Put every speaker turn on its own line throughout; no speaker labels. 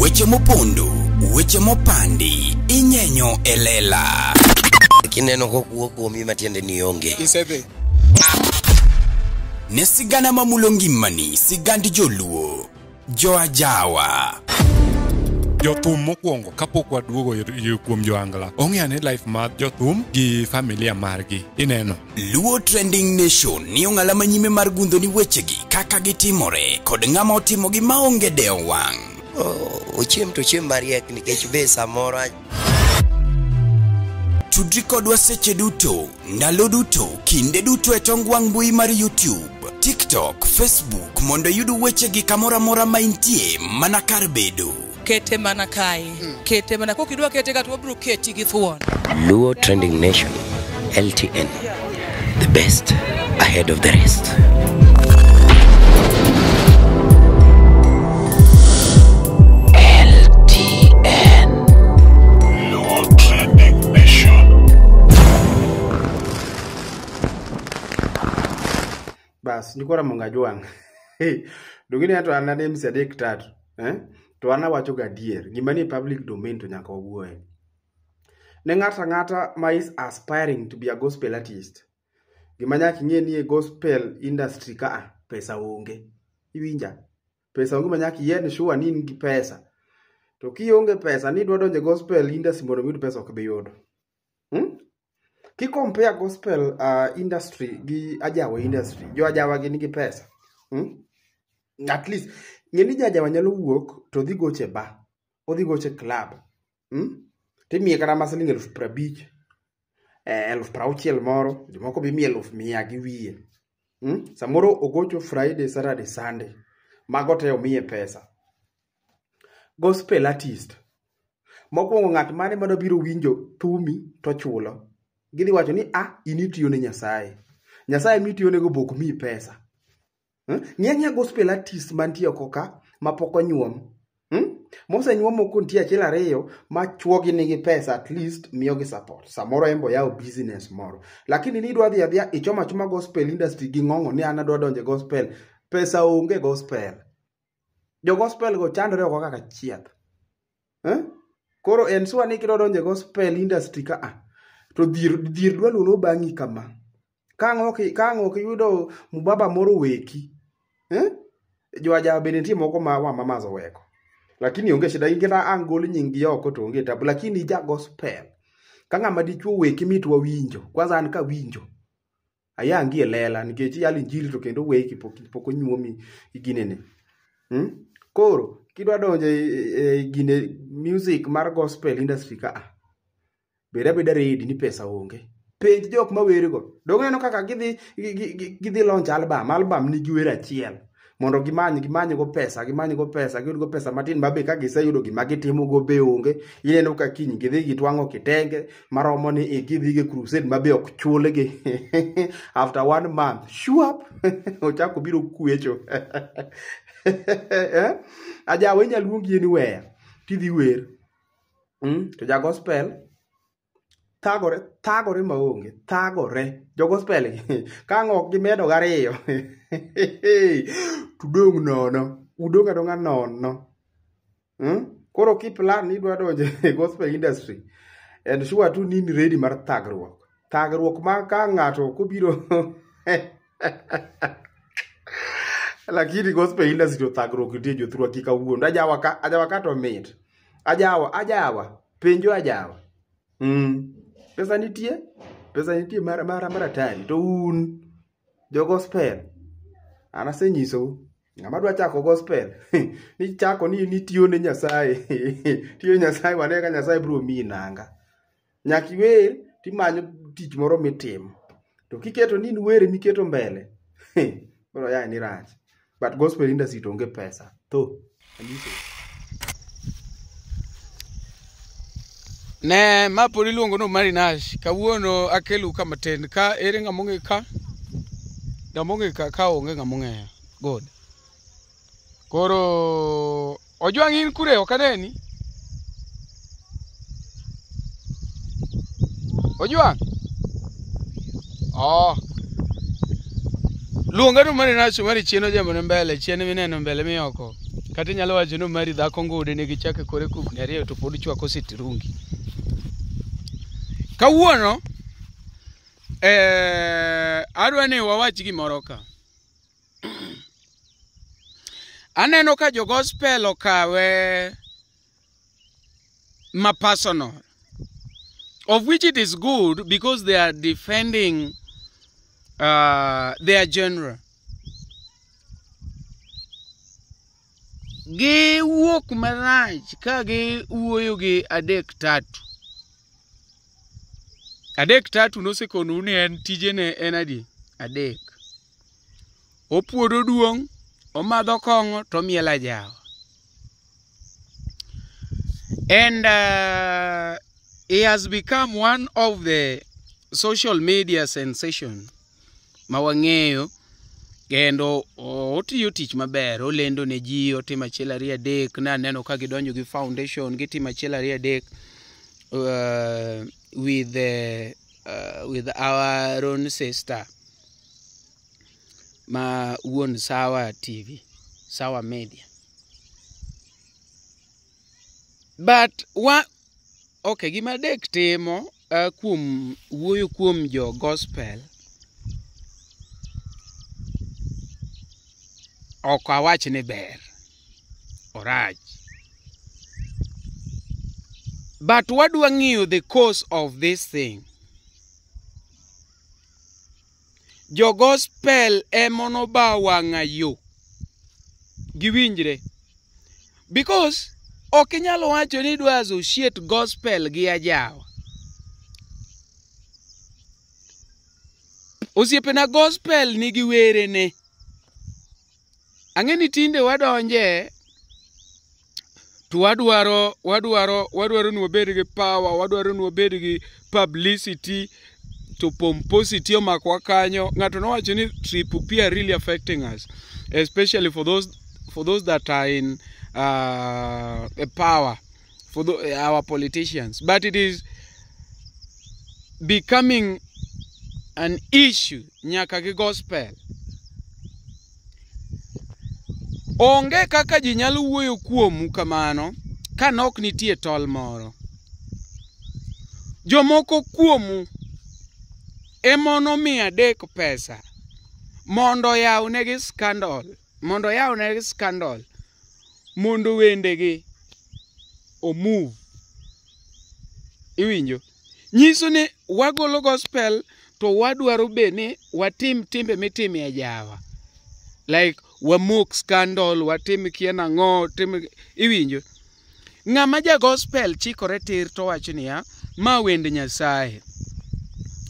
Weche mopondo, weche mopandi, inyenyo e lela.
Kineno kokuo kuomi matiende ni onge.
Isedhi.
Ne sigana mamulo ngimani, sigand joluo, joajawa.
Jothum mokwongo kapok waduogo kuom joangla ong'e ane life mar jothum gi familia margi ineno.
Luo Trending Nation ni ong'ala manyime mar gundho ni wechegi kaka gitimore kod ng'ama otimogi maonge dewo wang'.
Ochiem to ochiem mariek nikech be samoro
Tudri kodwa seche duto, ndalo duto, kinde duto e tong wang' mbui mar YouTube, TikTok, Facebook mondo iyud wechegi kamoro amora ma intie mana kar bedo.
Kete mana kae. Kete mana kokidwa kete ka to wabiro keti gi thuon.
Luo Trending Nation, LTN, the best ahead of the rest. LTN.
Luo Trending Nation.
Bas, nyikwa Ramogi Ajwang'. Donge ni to an ane MC adek tatu, eh? To an awacho ga adier, gima nie public domain to nyaka wawuoye. Ne ng'ato ang'ata ma is aspiring to be a gospel artist, gima nyaka ing'e ni e gospel industry ka a, pesa onge. Iwinja? Pesa onge ma nyaka iyen sure ni in gi pesa. To kionge pesa ni idwa donjo e gospel industry mondo iyud pesa ok ibi yudo. Hmm? Ki compare gospel industry gi ajawa industry, jo ajawa gi nigi pesa. Hmm? At least, ng'e ni jajawa nyalo wuok to dhi goche bar, odhi goche club. Hmm? Timiye kata ma siling 50,000, 60,000 moro, jomoko be imiyo 100,000 gi wiye. Hmm? Samoro ogocho Friday, Saturday, Sunday. Mago te omiye pesa. Gospel artist. Mokwongo ng'at mane madwa biro winjo thumi to chulo. Gidhi wacho ni a in itiyo ne Nyasaye. Nyasaye mitiyonego be ok miyi pesa. Hmm? Ng'i ang'iya gospel artist mantie oko ka mapok onyuom. Hmm? Mosenyuom moko nitie achiel ariyo ma chuogi nigi pesa at least miyogi support. Samoro en be oyawo business moro. Lakini ni idwa dhi adhiya ichomo achoma gospel industry gi ng'ong'o ni an adwa donjo e gospel. Pesa onge e gospel. Jo gospel go chandore oko kaka chieth. Eh? Koro en sure ni kidwa donjo e gospel industry ka a to dhier dhier dwa luoro bang'i kama. Ka ang' ok iyudo mubaba moro weki. Eh? Jo ajawa bende nitie moko ma wamamas oweko. Lakini onge shida in kata ang' gol nying gi oko to onge tabu. Lakini ja gospel ka ng'ama dichuo weki mit wawinjo. Kwanza an kawinjo. Ayangi e lela nikech iyalo injili to kendo weki pok onyuomi ginene. Hmm? Koro kidwa donjo e gine music mar gospel industry ka a bed abeda ready ni pesa onge. Penj jok ma wergo. Donge ineno kaka gidhi launch album, album nigi wer achiel. Mondo gimany go pesa, gimany go pesa, giyud go pesa matin ma be ka giseyudo gima gitimo go be onge. Ineno ka kiny gidhi gitwang'o kitenge maromo ni gidhi go e crusade ma be ok chulgi. After 1 month, shuap, ochako biro kwecho. Eh? Ajawa inyalo luongi anywhere tidhi wer. To ja gospel thagore, thagore maonge, thagore. Jo gospel gi ka ang' ok gimedo gariyo to udong' nono, udong' adong'a nono. Koro ki plan ni idwa donjo e gospel industry, en sure tu ni in ready mar thagruok. Thagruok ma ka ng'ato ok obiro lakini gospel industry to thagruok nitie jothurwa kik awuond. Ajawa ka to mit. Ajawa, ajawa, penjo ajawa. Pesa nitie, pesa nitie mar atari. To un jo gospel, an asenyisou ng'ama dwa chako gospel ni chako ni nitiyo ne Nyasaye. Tiyo Nyasaye wane ka Nyasaye biro miyi nanga. Nyaka iwer timanyo tich moro mitimo. To kiketo ni in wer miketo mbele, koro yaye ni rach. But gospel industry to onge pesa. Tho. Anyisou.
Ne, ma pod iluongo ni Omari Nash. Kawuono akelou kama tin. Ka ere ng'ama ong'e ka? Ng'ama ong'e ka, ka onge ng'ama ong'eyo. Good. Koro Ojwang' in kure ok aneni? Ojwang'? Oh. Luonga ni Omari Nash, Omari chien ojambo ne mbele, chien mineno mbele mioko. Kata inyalo wacho ni Omari dhako ngude nigi chak e kore kugni ariyo to pod chwako sitrungi. Kawuono adwa ni wawach gimoro ka. Aneno ka jo gospel okawe ma personal, of which it is good because they are defending their genre. Giwuok marach ka giwuoyo gi adek tatu. Adek tatu nosekonu ni en tijene en adi? Adek. Opuodo duong', omadho kong'o to omielo ajawa. And he has become one of the social media sensation ma wang'eyo kendo otiyo tich maber, olendo ne ji, otimo achiel ariyo adek. Naneno ka gidonjo gi foundation, gitimo achiel ariyo adek with our own sister ma wuon Sawa TV, Sawa Media. But wa okay, gima adek timo kuom wuoyo kuom jo gospel ok awach ni ber, orach. But wadwa ng'iyo the cause of this thing. Jo gospel emonoba wang'a yo. Giwinjre. Because ok inyal wacho ni idwa associate gospel gi ajawa. Osiepena, gospel nigi werene. Ang'e ni tinde wadonje to wadwaro ni wabed gi power, wadwaro ni wabed gi publicity, to pomposity omakowa kanyo. Ng'ato nowacho ni triple P are really affecting us, especially for those that are in power, for our politicians. But it is becoming an issue nyaka gi gospel. Onge kaka ji nyalo wuoyo kuomu kamano ka nok nitie tol moro. Jomoko kuomu emonomiyo adek pesa mondo oyawnegi scandal, mondo oyawnegi scandal, mondo wendegi omove. Iwinjo? Nyiso ni wagolo gospel to wadwaro be ni watim timbe mitime ajawa. Like wamok scandal, watim kia nang'o, tim iwinjo? Ng'ama ja gospel chikore tir to wacho niya, ma wend Nyasaye.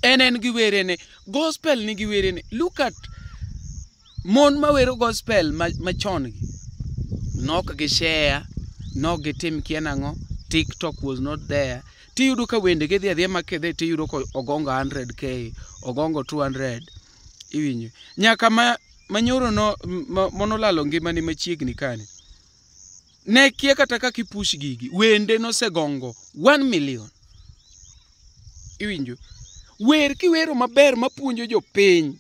En gi werene. Gospel nigi werene. Look at mon mawero gospel machon gi. Nok gi share, nok gitim kia nang'o, TikTok was not there. Tiyudo ka wende gi dhi adhiya makidhi tiyudo ka ogongo 100K, ogongo 200. Iwinjo? Nyaka ma manyoro no monolalo ngimane machiegni kani. Ne kia kata kaka ipush gigi, wende nosegongo 1 million. Iwinjo? Wer kiwero maber mapuonjo jopiny.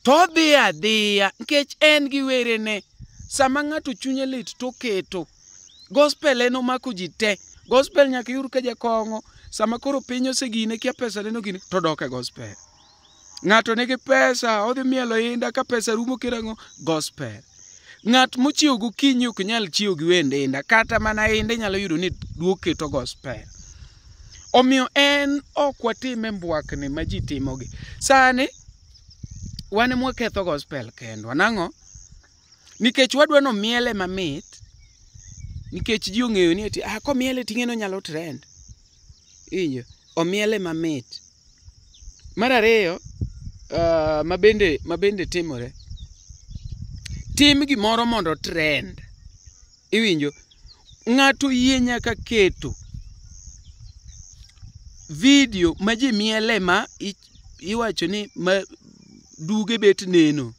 To odhi adhiya nikech en gi werene. Sama ng'ato chunye lit toketo. Gospel en omako ji te. Gospel nyaka iyud ka jakong'o. Sama koro piny osegine kia pesa neno gine to dok e gospel. Ng'ato nigi pesa odhi mielo inda ka pesa rumo kirang'o gospel. Ng'at mochiew gokinyi ok nyal chiew gi wend inda kata mana inda inyalo yudo ni duok keto gospel. Omiyo en ok watime mbwakni ma ji timogi. Sani wan ema waketho gospel kendwa. Nang'o? Nikech wadwa ni omiele mamit, nikech ji ong'eyo ni ati ah komiele ting'e ni onyalo trend. Iwinjo? Omiele mamit. Mar ariyo, mabende timore, tim gimoro mondo trend. Iwinjo? Ng'ato yie nyaka keto video ma ji miele ma iwacho ni ma duge bet neno.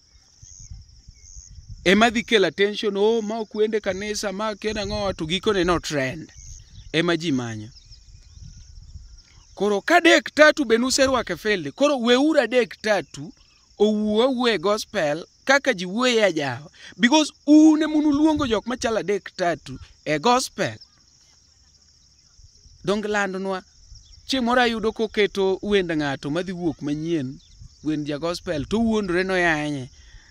Ema dhi kelo attention, oh ma ok wende kanisa, ma kia nang'o, to gikone no trend. Ema ji manyo. Koro ka adek tatu be nuserwako e field, koro weuru adek tatu owuo awuoya e gospel kaka ji wuoye ajawa. Because un emunu luongo jok machalo adek tatu e gospel. Dong landnwa. Chieng' moro ayudo koketo wend ng'ato madhi wuok manyien, wend ja gospel, to wuondore noyanye.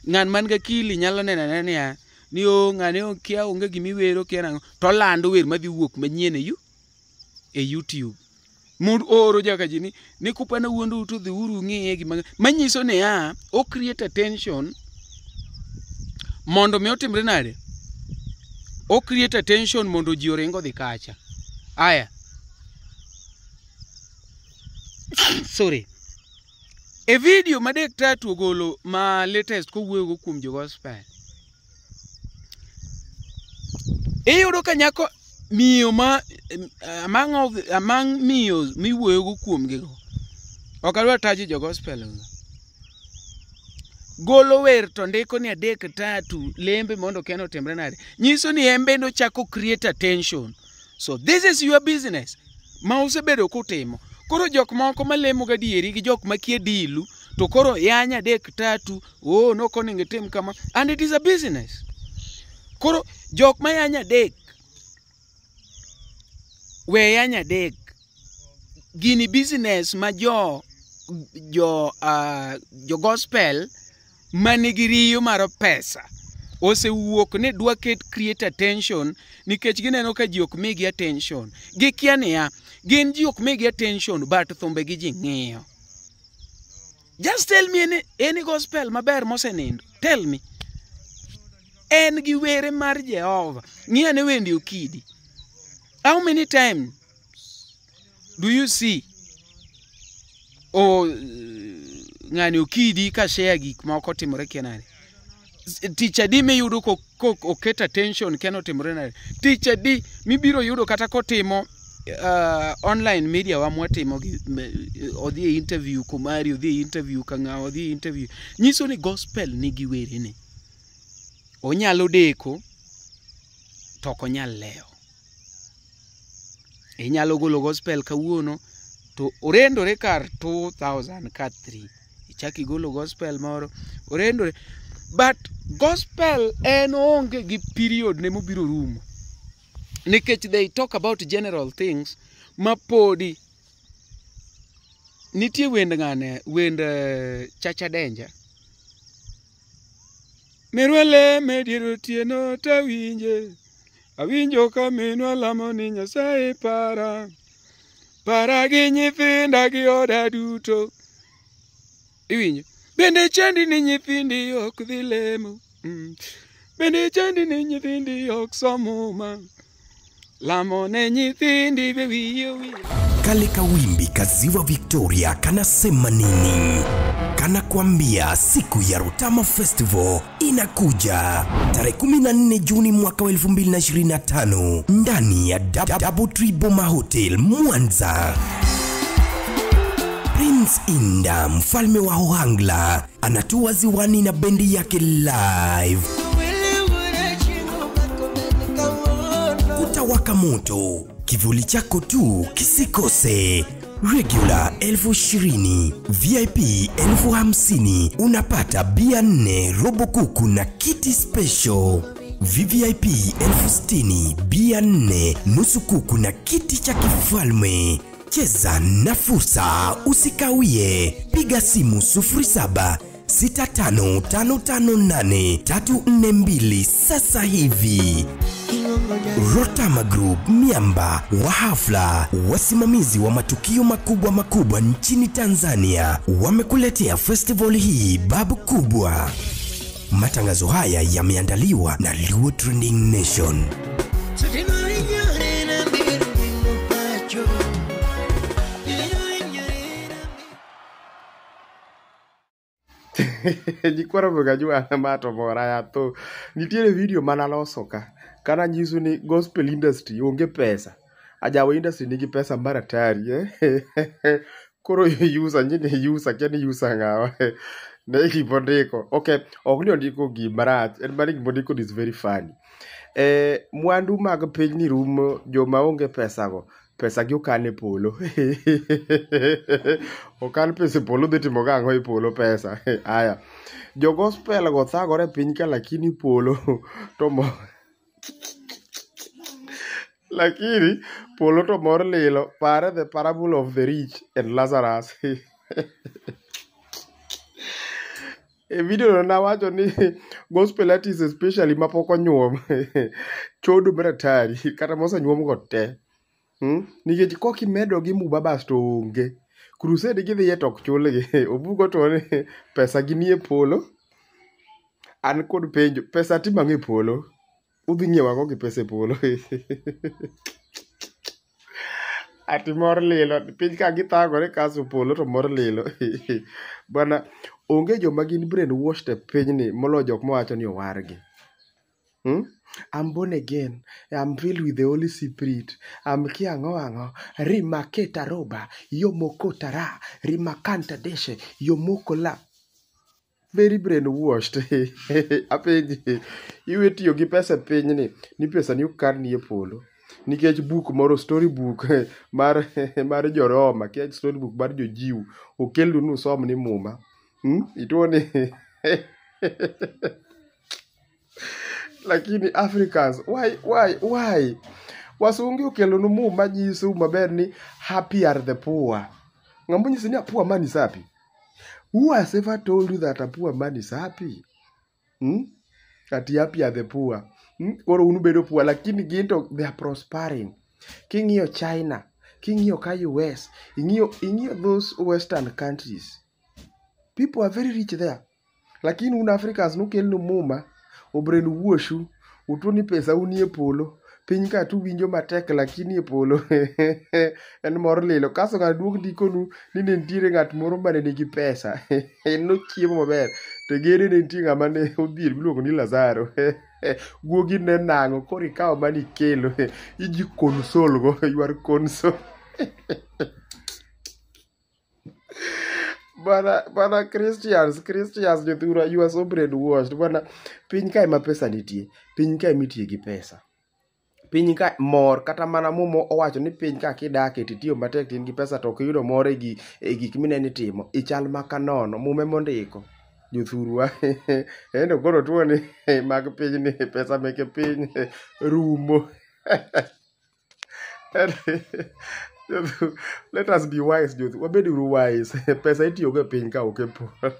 Ng'at man gi akili nyalo neno anena niya, ni o ng'ani okia onge gimiwero kia nang'o, to olando wer madhi wuok manyien e YouTube. Mond oro jaka ji ni kupana wuondou to dhiuru ung'iye gima manyiso niya, o create attention mondo mi otimre nade? O create attention mondo ji oring odhi kacha. Aya. Sorry. E video ma Dek Tatu ogolo ma latest kowuoyogo kuom jo gospel. Iyudo ka nyako miyo ma among miyo miwuoyogo kuomgigo. Ok adwa tajo jo gospel go. Golo wer to ndiko ni adek tatu lembe mondo ken otimre nade. Nyiso ni en bende ochako create attention. So this is your business ma usebedo kutimo. Koro jok moko malemo gadieri gi jok makia dilu to koro yanya adek tatu, oh no onego itim kama, and it is a business. Koro jok ma yanya adek, we yanya adek, gini business ma jo gospel manigi riyo mar pesa osewuok ni dwa ket create attention nikech gineno ka ji ok migi attention. Gikia niya, gin ji ok migi attention but thumbe gi ji ng'iyo. Just tell me any gospel maber mosenindo. Tell me. En gi were mar Jehova. Ng'i ane wende Okidi. How many times do you see o ng'ani Okidi ka share gik moko timore kia nade? Tich adi miyudo ko oket attention ken otimore nade? Tich adi mibiro yudo kata kotimo online media wa mwatimo gi odhi e interview Kumari, odhi e interview Kang'awa, odhi e interview. Nyiso ni gospel nigi werene. Onyalo deko to ok onyal lewo. Inyalo golo gospel kawuono to orendore kar 2000 ka 3. Ichak igolo gospel moro orendore. But gospel en onge gi period ne mobiro rumo. Nikech they talk about general things ma podi nitie wend ng'ane, wend Chacha Danger. Merwa leme dier otieno tawinje, awinjo ka minwa lamo ni Nyasaye para, para gi nyithinda gi oda duto. Iwinjo? Bende chandi ni nyithindi ok dhi lemo. Bende chandi ni nyithindi ok som muma. Lamo ne nyithindi be wiyi owil.
Kale kawimbi kaziwa Victoria kanasema nini? Kanakwambia siku ya Rotama Festival inakuja tarehe 14 Juni mwaka wa 2025 ndani ya Double Tree Boma Hotel Mwanza. Prince Inda, mfalme wa Ohangla, anatua ziwani na bendi yake live. Kutawaka moto, kivuli chako tu kisikose. Regular 20,000, VIP 50,000, unapata bia 4, robo kuku na kiti special. VVIP 60,000, bia 4, nusu kuku na kiti cha kifalme. Cheza na fursa, usikawie. Piga simu 07 65 558 342 sasa hivi. Rotama Group, miamba wa hafla, wasimamizi wa matukio makubwa makubwa nchini Tanzania, wamekuletea festival hii babu kubwa. Matangazo haya yameandaliwa na Luo Trending Nation.
Nyikwara Mugajwa ma to mora ya tho. Nitiere video manaloso ka kana nyiso ni gospel industry onge pesa. Ajawa industry nigi pesa mar atari eh? Koro user nyini user kia ni user ng'awa ne gimondiko. Okay, ok ni ondiko gimarach, en mana gimondiko is very funny. Mwandu mag pinyni rumo, joma onge pesa go Pesa gi okan e polo. Okan pesa e polo dhi timo gang'o e polo pesa. Aya. Jo gospel go thagore e piny ka lakini polo to mo lakini polo to mor lilo. Pare the parable of the rich and Lazarus. E video no nawacho ni gospel artists especially mapok onyuom chodo mar atari kata mosenyuom go te. Nikech kok imedo gi mubabas to onge. Crusade gidhiye to ok chulgi. Obuko to ni pesa gi nie polo. An kod penjo, pesa timo ang'o e polo? Udhi ng'iewo ang'o gi pesa e polo? Ati mor lilo, piny ka githagore kaso polo to mor lilo. Bwana, onge joma gin brainwashed e pinyni moloyo jok mawacho ni owargi. I'm born again. I'm filled with the Holy Spirit. I'm kia ang'o ang'o. Rimaketa roba. Yomokotara. Rimakanta deshe. Yomokola. Very brainwashed. Apenji. Iwe tiyo gi pesa e pinyni ni pesa ni okan ni e polo. Nikech buk moro story book mar jo-Roma, kia story book mar jo-Jew okelnu nusom ni muma. Ituo ni lakini Africans, why? Wasungi okelonu muma nyisou maber ni happy are the poor. Ng'ama onyisi ni a poor man is happy? Who has ever told you that a poor man is happy? Ati happy are the poor. Koro un ubedo poor, lakini gin to they are prospering. King'iyo China, king'iyo ka US, ing'iyo those western countries. People are very rich there. Lakini un Africans nokelnu muma, obrainwashu, utuo ni pesa unie polo. Piny ka tuwinjo matek lakini e polo en mor lilo. Kasto ng'ato duok ndikonu ni ne nitiere ng'at moro mane nigi pesa. En nochiemo maber. To gere ne nitie ng'ama ne odhier miluongo ni Lazaro. Guogi ne nang'o koro ikawo mane ikelo. Iji console go. You are console. Bana Christians, jothurwa, you are so brainwashed. Bana, piny kae ma pesa nitie. Piny kae mitie gi pesa. Piny ka mor kata mana muma owacho ni piny ka kidake titiyo matek tin gi pesa to ok iyudo mor e gik mineno itimo ichal maka nono mume mondiko jothurwa. Endo koro tuo ni mag pinyni pesa meke piny rumo. Let us be wise, joth. Wabed uru wise. Pesa itiyogo e piny ka ok e polo.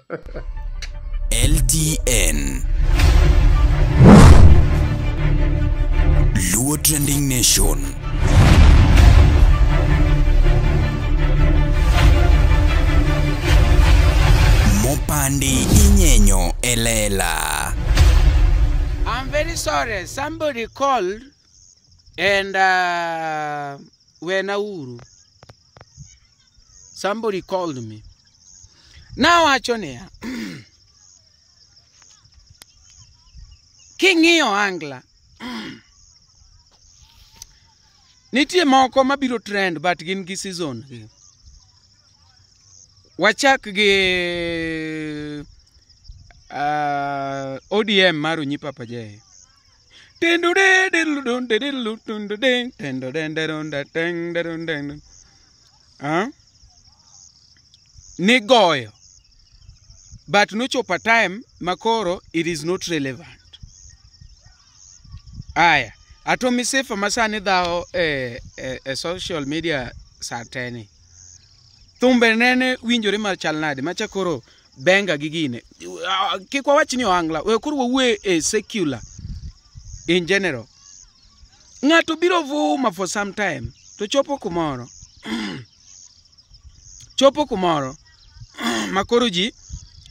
LTN Luo Trending Nation. Mopandi inyenyo elela.
I'm very sorry. Somebody called and wena uru. Somebody called me. Nawacho niya. King'iyo Angla, nitie moko mabiro trend but gin gi season gi. Wachak gi ODM mar Onyi Papa J. Tendo de de dun de teng de dun deng. Nigoyo. But nochopo time makoro it is not relevant. Aya, Atomi Sifa masani dhao e social media sateni. Thumbe nene winjore machal nade macha koro benga gi gine. Kik wawach ni ohangla, we koro wawuoye e secular in general. Ng'ato biro vuma for some time to chopo kumoro. Chopo kumoro makoro ji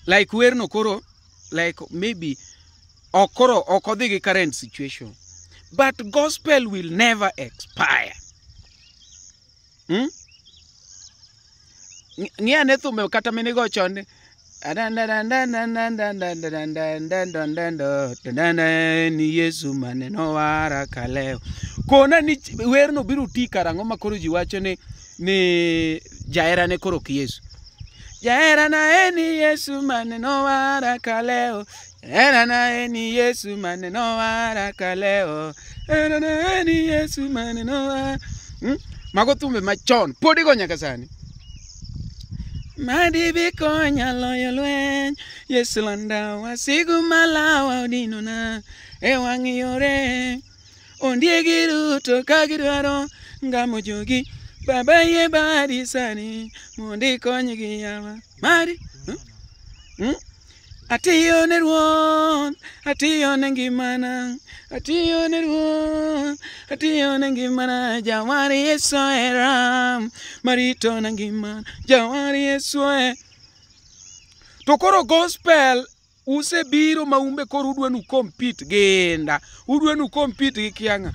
like werno koro like maybe okoro ok odhi gi current situation. But gospel will never expire. Ng'i ane thumbe kata minigo chon. Ni Yesu mane nowara kaleo. Kona ni werno biro ti karang'o ma koro ji wacho ni jahera ne koro ok Yesu. Jahera na en Yesu mane nowara kaleo. Jahera na en Yesu mane nowara kaleo. Jahera na en Yesu mane nowara. Mago thumbe machon, pod igo nyaka sani. Madi konya loyo lweny, Yesu landa wasigu malawa odinona e wang' yore. Ondiegi duto ka gidwaro ngamo jogi, Baba yie badi sani mondo ikonygi yawa. Mari? Hmm? Hmm? Atiyo ne Ruoth, atiyo ne ngimana, atiyo ne Ruoth, atiyo ne ngimana, jawar Yesu ohera, marito na ngimana, jawar Yesu ohera. To koro gospel usebiro ma umbe koro udwa nu compete gi Inda, udwa nu compete gi Kiang'a.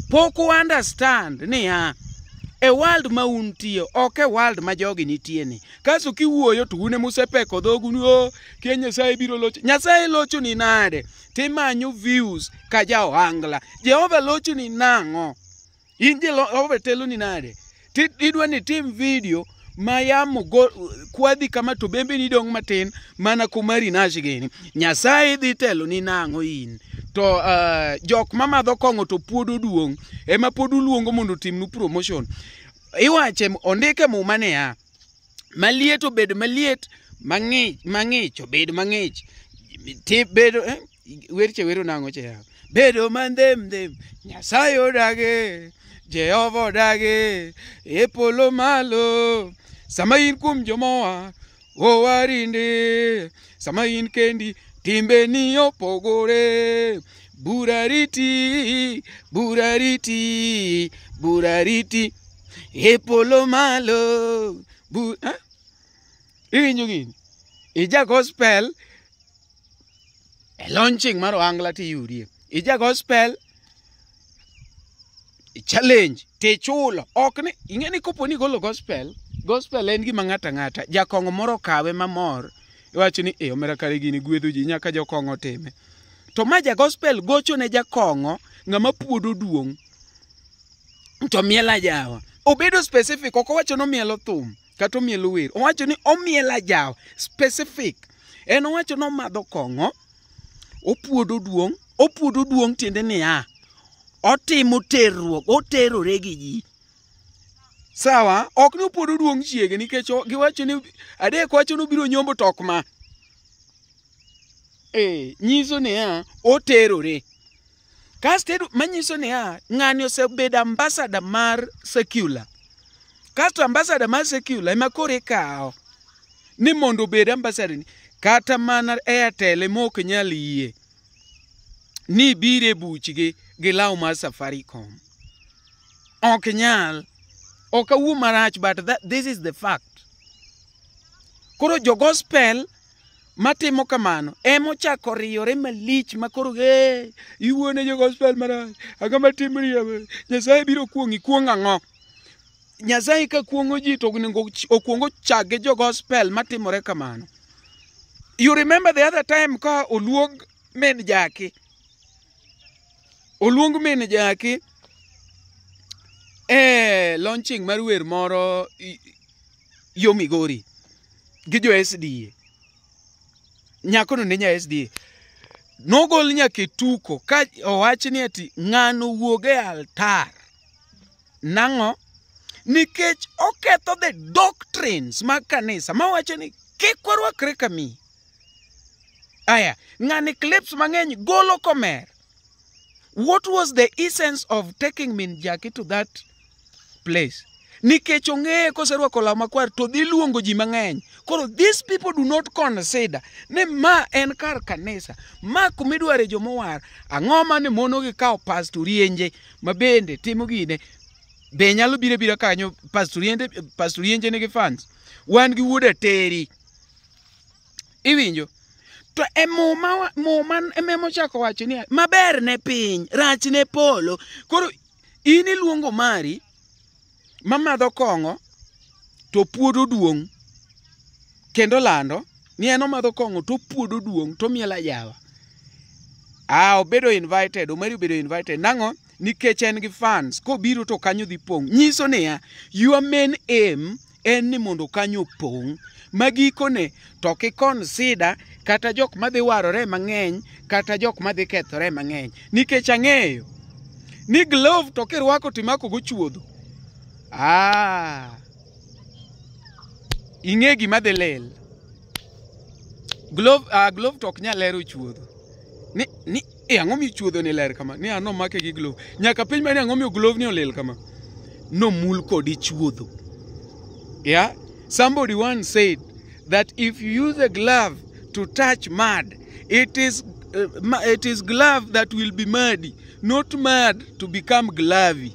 Pok u understand niya, e world ma untie, ok e world ma jogi nitie ni. Kasto kiwuoyo to un ema usepeko dhogu ni oh, kia Nyasaye biro locho. Nyasaye locho ni nade? Timanyo views ka ja ohangla. Jehova locho ni nang'o? In Jehova telo ni nade? Idwa ni tim video ma yamo go kwadhi kama to bembe ni dong' matin mana kumari nash gini. Nyasaye dhi telo ni nang'o in? To jok mamadho kong'o to puodo duong' ema pod uluongo mondo otimnu promotion. Iwache ondike muma niya, maliet obed maliet, mang'ich mang'ich obed mang'ich. Ti bedo werche wero nang'o che yawa? Bedo mandhem ndhem, Nyasaye odage, Jehova odage, e polo malo. Sama in kuom joma owarinde, sama in kendi, timbeni opogore. Bura riti, bura riti, bura riti, e polo malo. Bu, eh? Iwinjo gini? Ija gospel e launching mar ohangla tiyudie. Ija gospel challenge tichulo. Ok ni ing'e ni kopo ni igolo gospel, gospel en gima ng'ato ang'ata. Jakong'o moro okawe mamor. Iwacho ni eh omera kare gini gwedho ji nyaka jokong'o time. To ma ja gospel gocho ne jakong'o ng'ama puodo duong' to mielo ajawa. Obedo specific, ok owacho ni omielo thum kata omielo wer. Owacho ni omielo ajawa, specific. En owacho ni omadho kong'o, opuodo duong', opuodo duong' tiende niya, otimo terruok, oterore gi ji. Sawa, ok ni opuodo duong' chiege nikech giwacho ni adek wacho ni obiro nyombo to ok ma. Eh, nyiso niya, oterore. Kasto manyiso niya, ng'ani osebedo ambassador mar secular. Kasto ambassador mar secular ema koro ikawo ni mondo obed ambassador ni. Kata mana Airtel ema ok nyal yie ni ibiro e buchgi gi law mar Safaricom. Ok nyal. Ok awuo marach but this is the fact. Koro jo gospel matimo kamano ema ochako riyore malich ma koro eh, iwuone jo gospel marach. Ang'o matimri yawa? Nyasaye biro kuong'i. Kuong' ang'o? Nyasaye ka kuong'o ji to onego okuong ochak gi jo gospel matimore kamano. You remember the other time ka oluong min Jaki. Oluong min Jaki e launching mar wer moro yo Migori gi jo SDA. Nyakono ne nya SDA. Nogol nyaka e tuko ka owach ni ati ng'ano wuog e altar. Nang'o? Nikech oketho the doctrines mag kanisa mawacho ni kik warwakre kami. Aya, ng'ani clips mang'eny golo komer. What was the essence of taking Min Jackie to that place? Nikech ong'eye koserwako law makwar to dhi luongo ji mang'eny. Koro these people do not consider ni ma en kar kanisa, ma kumidware jomowar. Ang'o mane mono gi kawo Pastor Rienje ma bende timo gine. Be nyalo biro biro kanyo Pastor Rienje, Pastor Rienje nigi fans. Wan gi wuod Ateri. Iwinjo? To e muma, muma ema mochako wacho ni maber ne piny, rach ne polo. Koro in iluongo mari mamadho kong'o to puodo duong' kendo lando ni en omadho kong'o to puodo duong' to mielo ajawa. Ah, obedo invited, Omari obedo invited. Nang'o? Nikech en gi fans, kobiro to kanyo dhi pong'. Nyiso niya, your main aim en ni mondo kanyo opong'. Ma gikone to ok i-consider kata jok madhi warore mang'eny kata jok madhi kethore mang'eny. Nikech ang'eyo ni glove to kirwako timako go chuodho. Ah. Ing'e gima dhi lil. Glove, glove to ok nyal lero chuodho. Ni e ang'o miyo chuodho ni ler kama? Ni an omake gi glove. Nyaka penj ma ni ang'o miyo glove ni olil kama? Nomul kodi chuodho. Yeah? Somebody once said that if you use a glove to touch mud, it is glove that will be muddy, not mud to become glovey.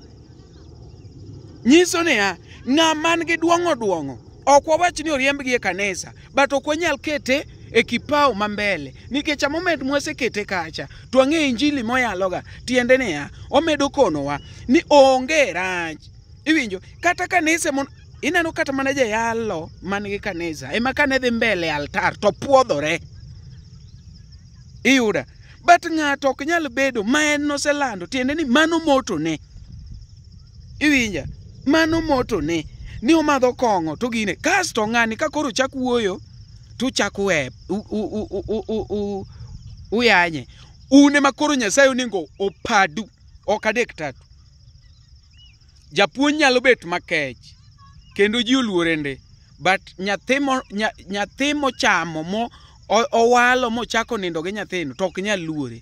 Nyiso niya, ng'ama nigi duong'o duong'o, ok wawach ni oriembgi e kanisa, but ok wanyal kete e kipao ma mbele, nikech a moment mwasekete kacha, to wang'e injili moyaloga, tiende niya, omedo konowa ni onge rach. Iwinjo, kata kanise mon ineno kata mana jayalo man gi kanisa, ema kane dhi mbele altar to puodhore. Iyuda, but ng'ato ok nyal bedo ma en noselando, tiende ni mano motone. Iwinja, mano motone ni omadho kong'o to gine. Kasto ng'ani ka koro chak wuoyo, to uchako we uyanye. Un ema koro Nyasaye onego opadu, ok adek tatu. Japuonj nyalo bet makech, kendo ji oluore ndi, but nyathi mochamo mo owalo mochako nindo gi nyathino to ok nyal luore.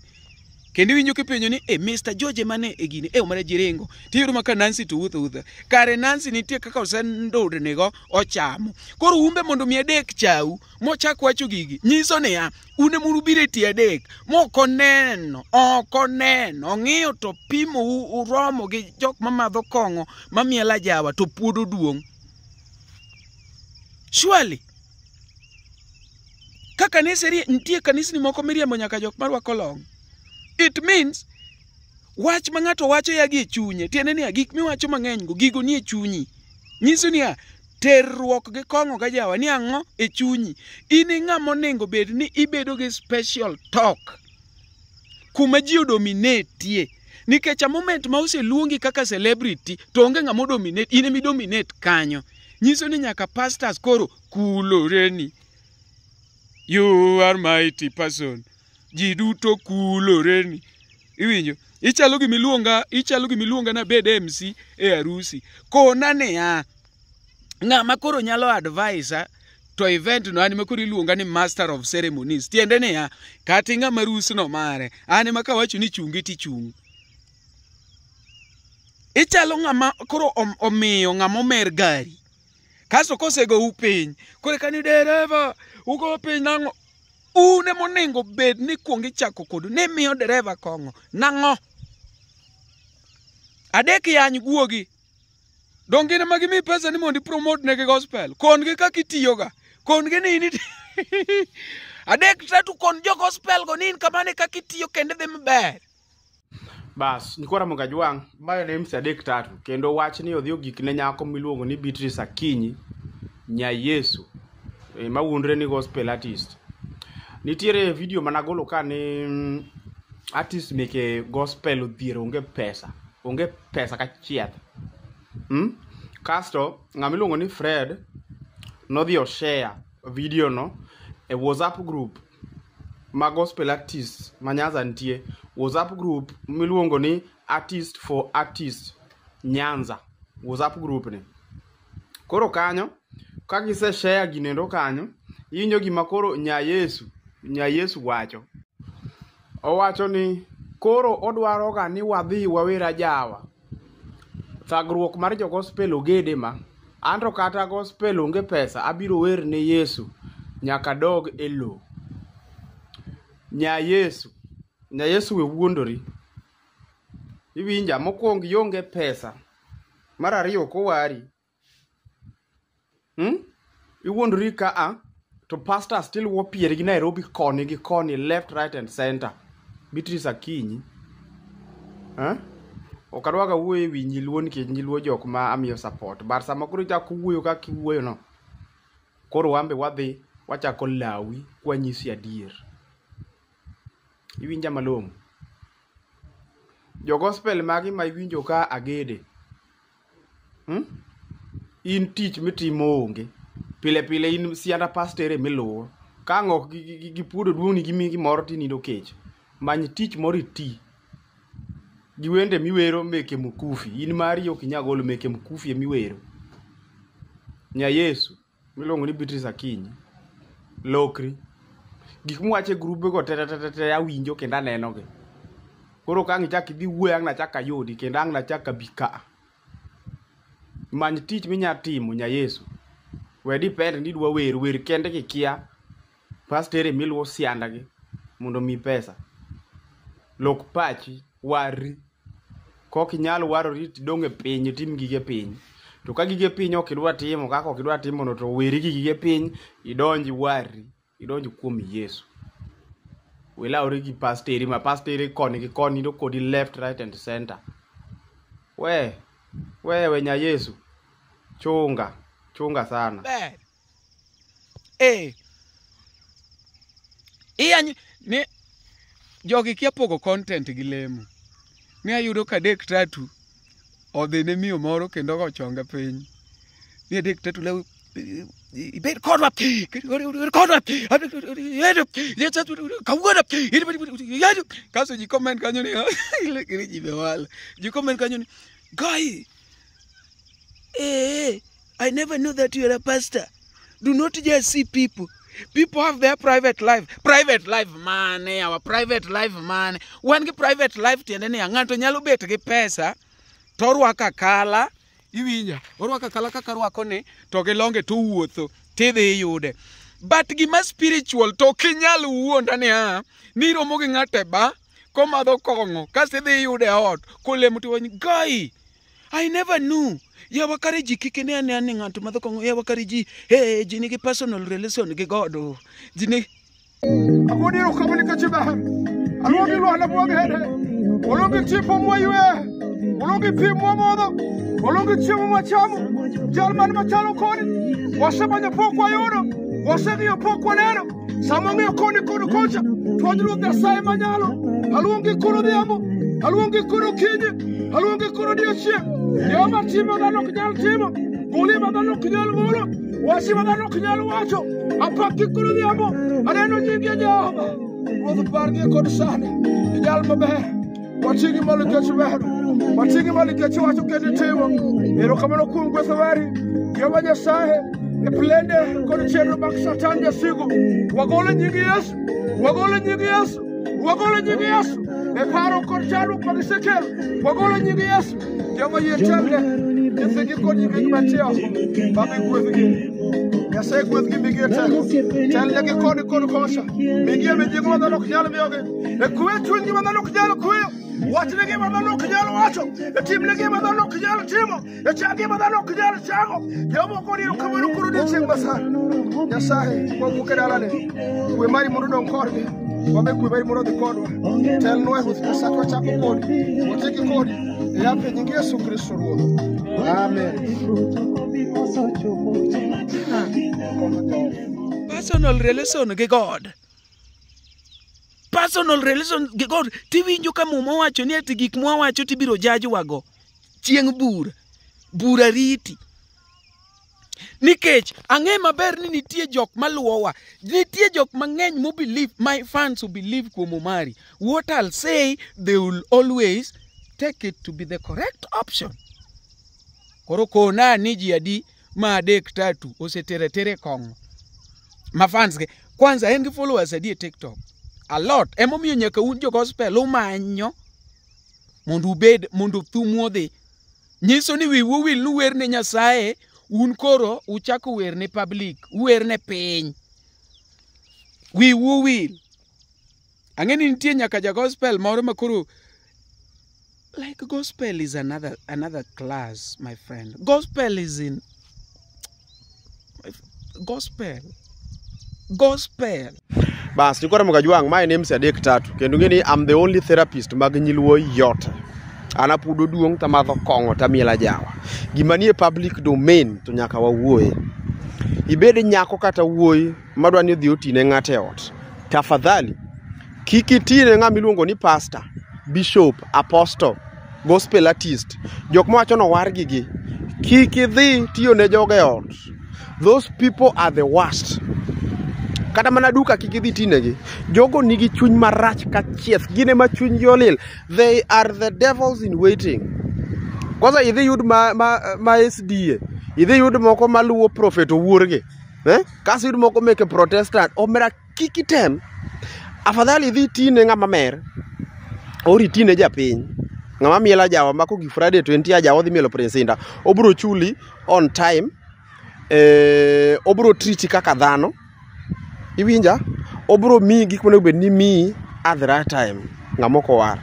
Kendo iwinjo kipenjo ni e Mr. George mane e gini e omara ji ringo tiyudo ma ka Nancy to wuotho wuotha kare Nancy nitie kaka osendudnigo ochamo koro umbe mondo mi adek chau mochak wacho gigi nyiso niya un ema ubiro e tie adek mok oneno ok oneno ong'iyo to pimo uromo gi jok mamadho kong'o mamielo ajawa to puodo duong' surely ka kanisa nitie kanisni moko miriembo nyaka jok marwako long. It means wach ma ng'ato wacho ya gi e chunye tiende niya gik miwacho mang'eny go gigo nie chunyi nyiso niya terruok gi kong'o ga jawa ni ang'o e chunyi in e ng'ama onego bed ni ibedo gi special talk kuma ji odominate nikech a moment ma oseluongi kaka celebrity to onge ng'ama odominate in ema idominate kanyo nyiso ni nyaka pastors koro kuloreni. You are mighty person. Ji duto kuloreni. Iwinjo? Ichalo gimiluonga nabed MC e arusi. Kona niya, ng'ama koro nyalo advise to event no an ema koro iluonga ni master of ceremonies. Tiende niya, kata ng'ama rusno mare, an ema kawacho ni chungi tichung'. Ichalo ng'ama koro omiyo ng'ama omer gari. Kasto kosegou piny, koro eka ni dereva, ugo piny nang'o? Un ema onego bed ni kuong ichako kodu ni miyo dereva kong'o. Nang'o? Adek yany guogi. Dong gin ema gimiyi pesa ni mondo ipromote negi gospel. Kon gi kaka itiyoga. Kon gi ni in adek tatu kon jo gospel go ni in kamano e kaka itiyo kendo dhi maber.
Bas, nyikwa Ramogi Ajwang', mae ne MC adek tatu kendo wachni odhi ogik ne nyako miluongo ni Beatrice Akinyi nya Yesu mawuondre ni gospel artist. Nitiere video managolo ka ni artist meke gospel odhier onge pesa, onge pesa kachiel. Kasto ng'ama iluongo ni Fred nodhi o share video no e WhatsApp group ma gospel artist ma Nyanza nitie. WhatsApp group miluongo ni Artist for Artist Nyanza. WhatsApp group ni. Koro kanyo, ka gise share ginendo kanyo, iwinjo gima koro nya Yesu wacho. Owacho ni koro odwaro ga ni wadhi wawer ajawa. Thagruok mar jo gospel ogede ma. Anto kata gospel onge pesa, abiro wer ne Yesu nyaka dog e lo. Nya Yesu we wuondori. Iwinja, mokwongo ionge pesa. Mar ariyo ok owari. Iwuondori ka a to pastor still wuo pieri gi Nairobi koni gi koni left, right and center. Beatrice Akinyi. Eh? Ok adwaga wuoyo ewi nyiluo nikech nyiluo jok ma amiyo support. But sama koro ichako wuoyo kaka iwuoyo no, koro wan be wadhi wachako lawi kwanyisi adier. Iwinja malong'o? Jo gospel magi ma iwinjo ka agede. In tich mitimo onge. Pile pile in sianda pastor emiluwo. Ka ang' ok gipuodo duong'ni gimiyi gimoro tinindo kech. Many tich moro iti. Gi wende miwero meke Mukufi. In mari ok inyal golo meke Mukufi emiwero. Nya Yesu miluongo ni Beatrice Akinyi. Lokri. Gik miwacho e grube go te te te te awinjo kendo aneno gi. Koro ka ang' ichak idhi wuoyo ang' nachak ayudi kendo ang' nachak abi ka. Many tich minya timo nya Yesu. We depend ni idwa wer, wer kende kikia. Pastere miluwo siandagi mondo omiyi pesa. Lok pachi, warri. Kok inyal warori tidong' e piny itim gige piny. To ka gige piny ok idwa timo kaka ok idwa timo no to weri gi gige piny idonj iwarri, idonj kuom Yesu. Wilawri gi pasteri ma pasteri koni gi koni to kodi left, right and center. We, we nya Yesu. Chunga, chunga sana.
Ber. Eh. Iyanyo ni jogi kia pogo content gi lemo. Ne ayudo ka adek tatu odhi ne miyo moro kendo ogo chonge piny. Ni adek tatu lew ibed kodwa kodwa kawuono kasto ji comment kanyo ni ile ji be wala ji comment kanyo ni guy eh I never knew that you are a pastor. Do not just see people. People have their private life. Private life mane, our private life mane. Wan gi private life tiende ni ng'ato nyalo bet gi pesa to orwako akala, iwinja, orwako akala kaka orwako ni to gi longe to owuotho tidhi iyude. But gima spiritual to ok inyal wuonda ni a ni iromo gi ng'ato e bar komadho kong'o kasto idhi iyude e ot kolemo tiwacho ni guy I never knew. Yawa kare ji kik ne ane ni ng'ato madho kong'o. Yawa kare ji, hey, ji nigi personal relation gi God. Oh. Ji ni
Agoni erokamano nikech iber. Aluongi lwanda mwagere. Oluongi tipo mwaywe. Oluongi pi mwamodho. Oluongi chiemo mwachamo. Jal man machalo kodi. Wasemanyo pok wayudo. Waseng'iyo pok waneno. Sama wang'iyo koni kod kocha. To Ruoth Nyasaye manyalo. Aluongi koro odhiambo. Aluongi koro okinyi. Aluongi koro odiechieng'. Jehova timo dhano ok nyal timo. Goli ma dhano ok nyal golo. Wachi ma dhano ok nyal wacho. Apaki koro odhiambo. Aneno nyingi e Jehova. Ruoth pargi kod sani. Ijal maber. Wating'i malo nikech ber. Wating'i malo nikech iwacho kendo itimo. Erokamano kuom gweth mari. Jehova Nyasaye. E plende kod chenro mag Satan jasigu. Wagolo nying Yesu. Wagolo nying Yesu. Wagolo nying Yesu. E paro kod chandruok mag gisekelo. Wagolo nying Yesu. Jehova yie telne. Nyithigi kod nyithigi mantie oko. Baba gwedhgi. Nyasaye gwedhgi migi teko. Telnegi koni kod kocha. Migi e mijing'o ma dhano ok nyal miyogi. E kwe chunygi ma dhano ok nyal kweyo. Wachnegi ma dhano ok nyal wacho. E timnegi ma dhano ok nyal timo. E chagi ma dhano ok nyal chango. Jehova ogoni erokamano koro odiechieng' masani. Nyasaye wawuok e dalane. Kwe mari mondo odong' kodgi. Wabe kwe mari mondo odhi kodwa. Telnwa e Ruoth Nyasaye wachako kodi. Watieki kodi. E yapo e nying Yesu Kristo Ruoth. Amen.
Personal relation gi God. Personal relation gi God. Tiwinjo ka Muma owacho ni ati gik mwawacho tibiro jajwago chieng' bura. Bura riti. Nikech ang'e maber ni nitie jok maluwowa. Nitie jok mang'eny mo believe, my fans who believe kuom Omari. What I'll say, they will always take it to be the correct option. Koro kona ni ji adi ma adek tatu osetere tere kong'o. Ma fans ge. Kwanza en gi followers adi e TikTok? A lot. Emomiyo nyaka un jo gospel umanyo mondo ubed mondo thumu odhi. Nyiso ni wiwu owil ni uwer ne Nyasaye, un koro uchako wer ne public, uwer ne piny. Wiwu owil. Ang'e ni nitie nyaka ja gospel moro ma koro like gospel is another class, my friend. Gospel is in gospel. Gospel.
Bas, nikora Mokajwang', mae en MC adek tatu. Kendo ing'e ni I'm the only therapist mag nyiluo yote. An apudo duong' tamadho kong'o tamielo ajawa. Gima nie public domain to nyaka wawuoye. Ibed nyako kata wuoyi madwa ni odhi oti ne ng'ato e ot. Tafadhali, kik iti ne ng'ama iluongo ni pastor, bishop, apostle, gospel artist. Jok mawacho ni owargi gi. Kik idhi tiyo ne jogo e ot. Those people are the worst. Kata mana duka kik idhi tinegi. Jogo nigi chuny marach ka chieth. Gin ema chunygi olil. They are the devils in waiting. Kwanza idhi yud ma SDA. Idhi yud moko maluwo Prophet Owuorgi. Eh? Kaso yud moko meke Protestant. Omera kik item. Afadhali idhi tine ng'ama mer. Or itine japiny. Ng'ama mielo ajawa ma kogik Friday to entie ajawa odhi mielo Prince Indah. Obiro chuli on time. Obiro treat kaka dhano. Iwinja? Obiro miyi gik monego bed ni miyi at the right time. Ng'ama ok owar.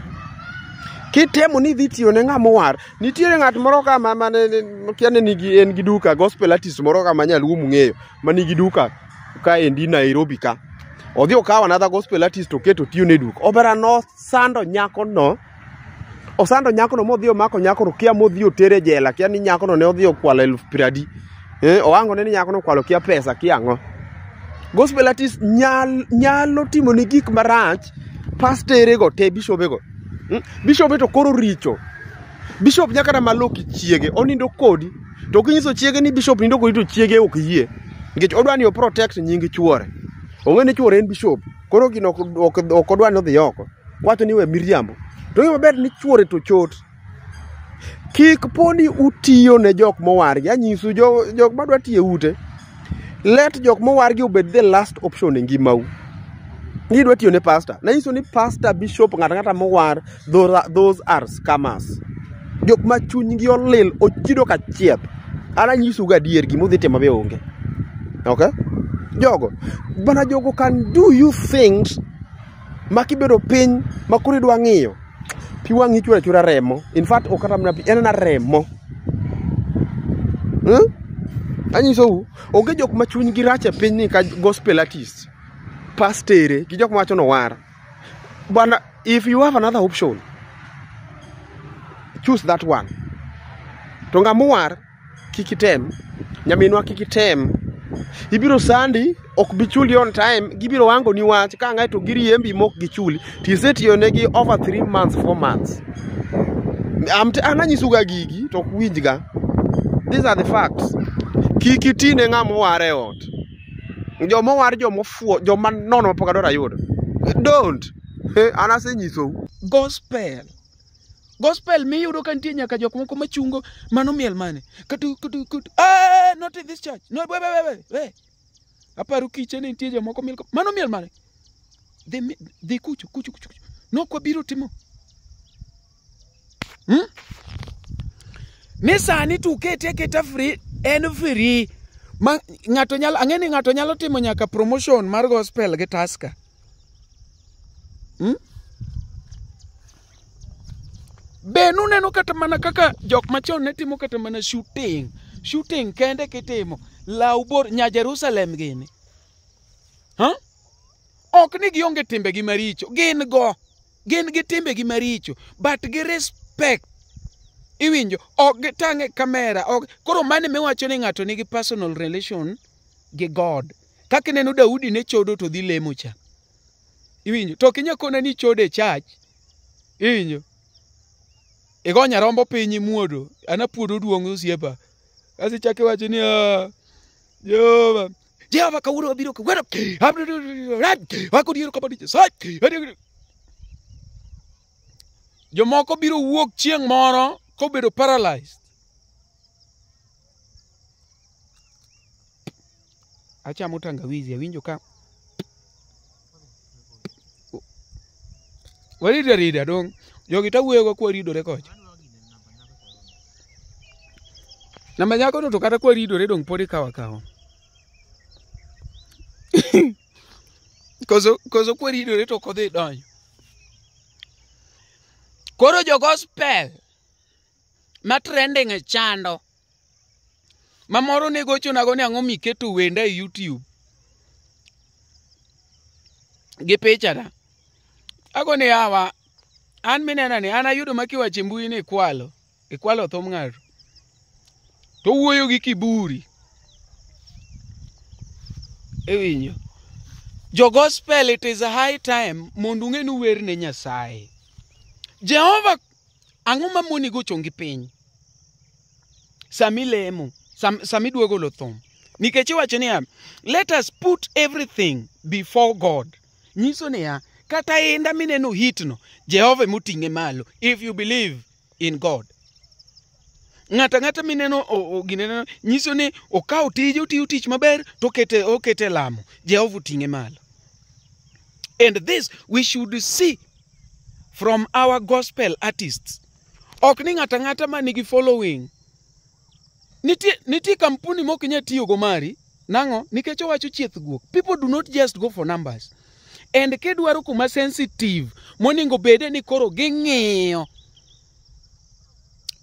Kitemo ni idhi tiyo ne ng'ama owar, nitiere ng'at moro ka ma mane kia ne nigi en gi duka gospel artist moro ka ma nyaluo mung'eyo ma nigi duka ka endi Nairobi ka. Odhi okawo another gospel artist oketo tiyo ne duka. Obera nosando nyakono. Osando nyakono modhi omako nyakono kia modhi otere jela kia ni nyakono ne odhi okwalo 20,000. Ohango ne ni nyakono okwalo kia pesa kia ang'o. Gospel artist nyalo timo ni gik marach pastere go te bishobe go. Bishobe to koro richo. Bishop nyaka kata maloki chiege, onindo kodi. To kinyiso chiege ni bishop nindo kodi to chiege ok yie. Nikech odwa ni o protect nying chuore. Ong'e ni chuore en bishop. Koro gino ok odwa ni odhi oko. Wacho ni we miriambo. To ng'e maber ni chuore to chot. Kik poni utiyo ne jok mowargi. Anyisu jok madwa tiyo e ute. Let jok mowargi obed the last option e ngimau. Ni idwa tiyo ne pastor. Nanyiso ni pastor, bishop, ng'ato ang'ata mowar, those are scammers. Jok ma chunygi olil, ochido ka chieth. An anyisou gadier gima udhi timo be onge. Okay? Jogo, bana jogo can do you things ma kibedo piny ma koro idwa ng'iyo. Pi wang'i chwer achwera remo. In fact, ok kata mana pi, en mana remo. Anyisou, onge jok ma chunygi rach e piny ni ka gospel artist, pastere, gi jok mawacho nowar. Bwana, if you have another option, choose that one. To ng'ama owar, kik item. Nyaminwa kik item. Ibiro sandi, ok bi chuli on time, gibiro wango ni wach, ka ang'e to giriembi mok gichuli. Tisetiyo negi over 3 months, 4 months. An anyisuga gigi, to ok winjga. These are the facts. Kik iti ne ng'ama owar e ot. Joma owar joma ofuo, joma nono mapok adwaro ayudo. Don't. An asenyisou.
Gospel. Gospel miyudo ka nitie nyaka jok moko machungo mano miel mane. Katu kutu kutu. Not in this church. No, we we we we. Aparo kiche ni nitie jomoko miel. Mano miel mane. Dhi kucho kucho kucho. No kwa biro timo. Ni sani to ukete aketa free, en free. Ma ng'ato nyalo, ang'e ni ng'ato nyalo timo nyaka promotion mar gospel gi Tusker. Be nuneno kata mana kaka jok machon ne timo kata mana shooting. Shooting kende kitimo. Law bor nya Jerusalem gini. Huh? Ok ni gionge timbegi maricho. Gin go. Gin gi timbegi maricho. But gi respect. Iwinjo, ok gitang' e kamera. Ok. Koro mane miwacho ni ng'ato nigi personal relation gi God. Kaka ineno Daudi ne chodo to dhi lemo cha. Iwinjo, to ok inyal kona ni chodo e church. Iwinjo. Igo nyarombo piny imuodo. An apuodo duong' osiepa. Kasto ichako iwacho ni Jehova. Jehova kawuono wabiro kawuono. Jomoko biro wuok chieng' moro kobedo paralyzed. Achamo tangawizi, awinjo ka warida rida dong. Jogi tawuoyogo kwaridore kocha. Namba nyako no to kata kwaridore dong pod ikawo akawa. Koso kwaridore to ok odhi donjo. Koro jo gospel ma trending e chando. Ma moro ne gochonago ni ang'o miketo wenda e YouTube. Gi pichana. Ago ni yawa, an minena ni an ayudo ma kiwacho e mbui ni ikwalo. Ikwalo thum ng'ato. To wuoyo gi kiburi. Iwinjo. Jo gospel, it is a high time mondo ung'e ni uwer ne Nyasaye. Jehova, ang'o ma moni go chongi piny? Sami lemo, sami idwa golo thum. Nikech iwacho niya, let us put everything before God. Nyiso niya, kata inda mineno hitno, Jehova emoting'e malo. If you believe in God. Ng'ato ang'ata mineno gineno nyiso ni okawo tije otiyo tich maber to okete lamo. Jehova oting'e malo. And this we should see from our gospel artists. Ok ni ng'ato ang'ata ma nigi following. Nitie kampuni mok inyal tiyogo mari. Nang'o? Nikech owacho chieth guok. People do not just go for numbers. And kidwaro kuma sensitive monego bede ni koro ging'iyo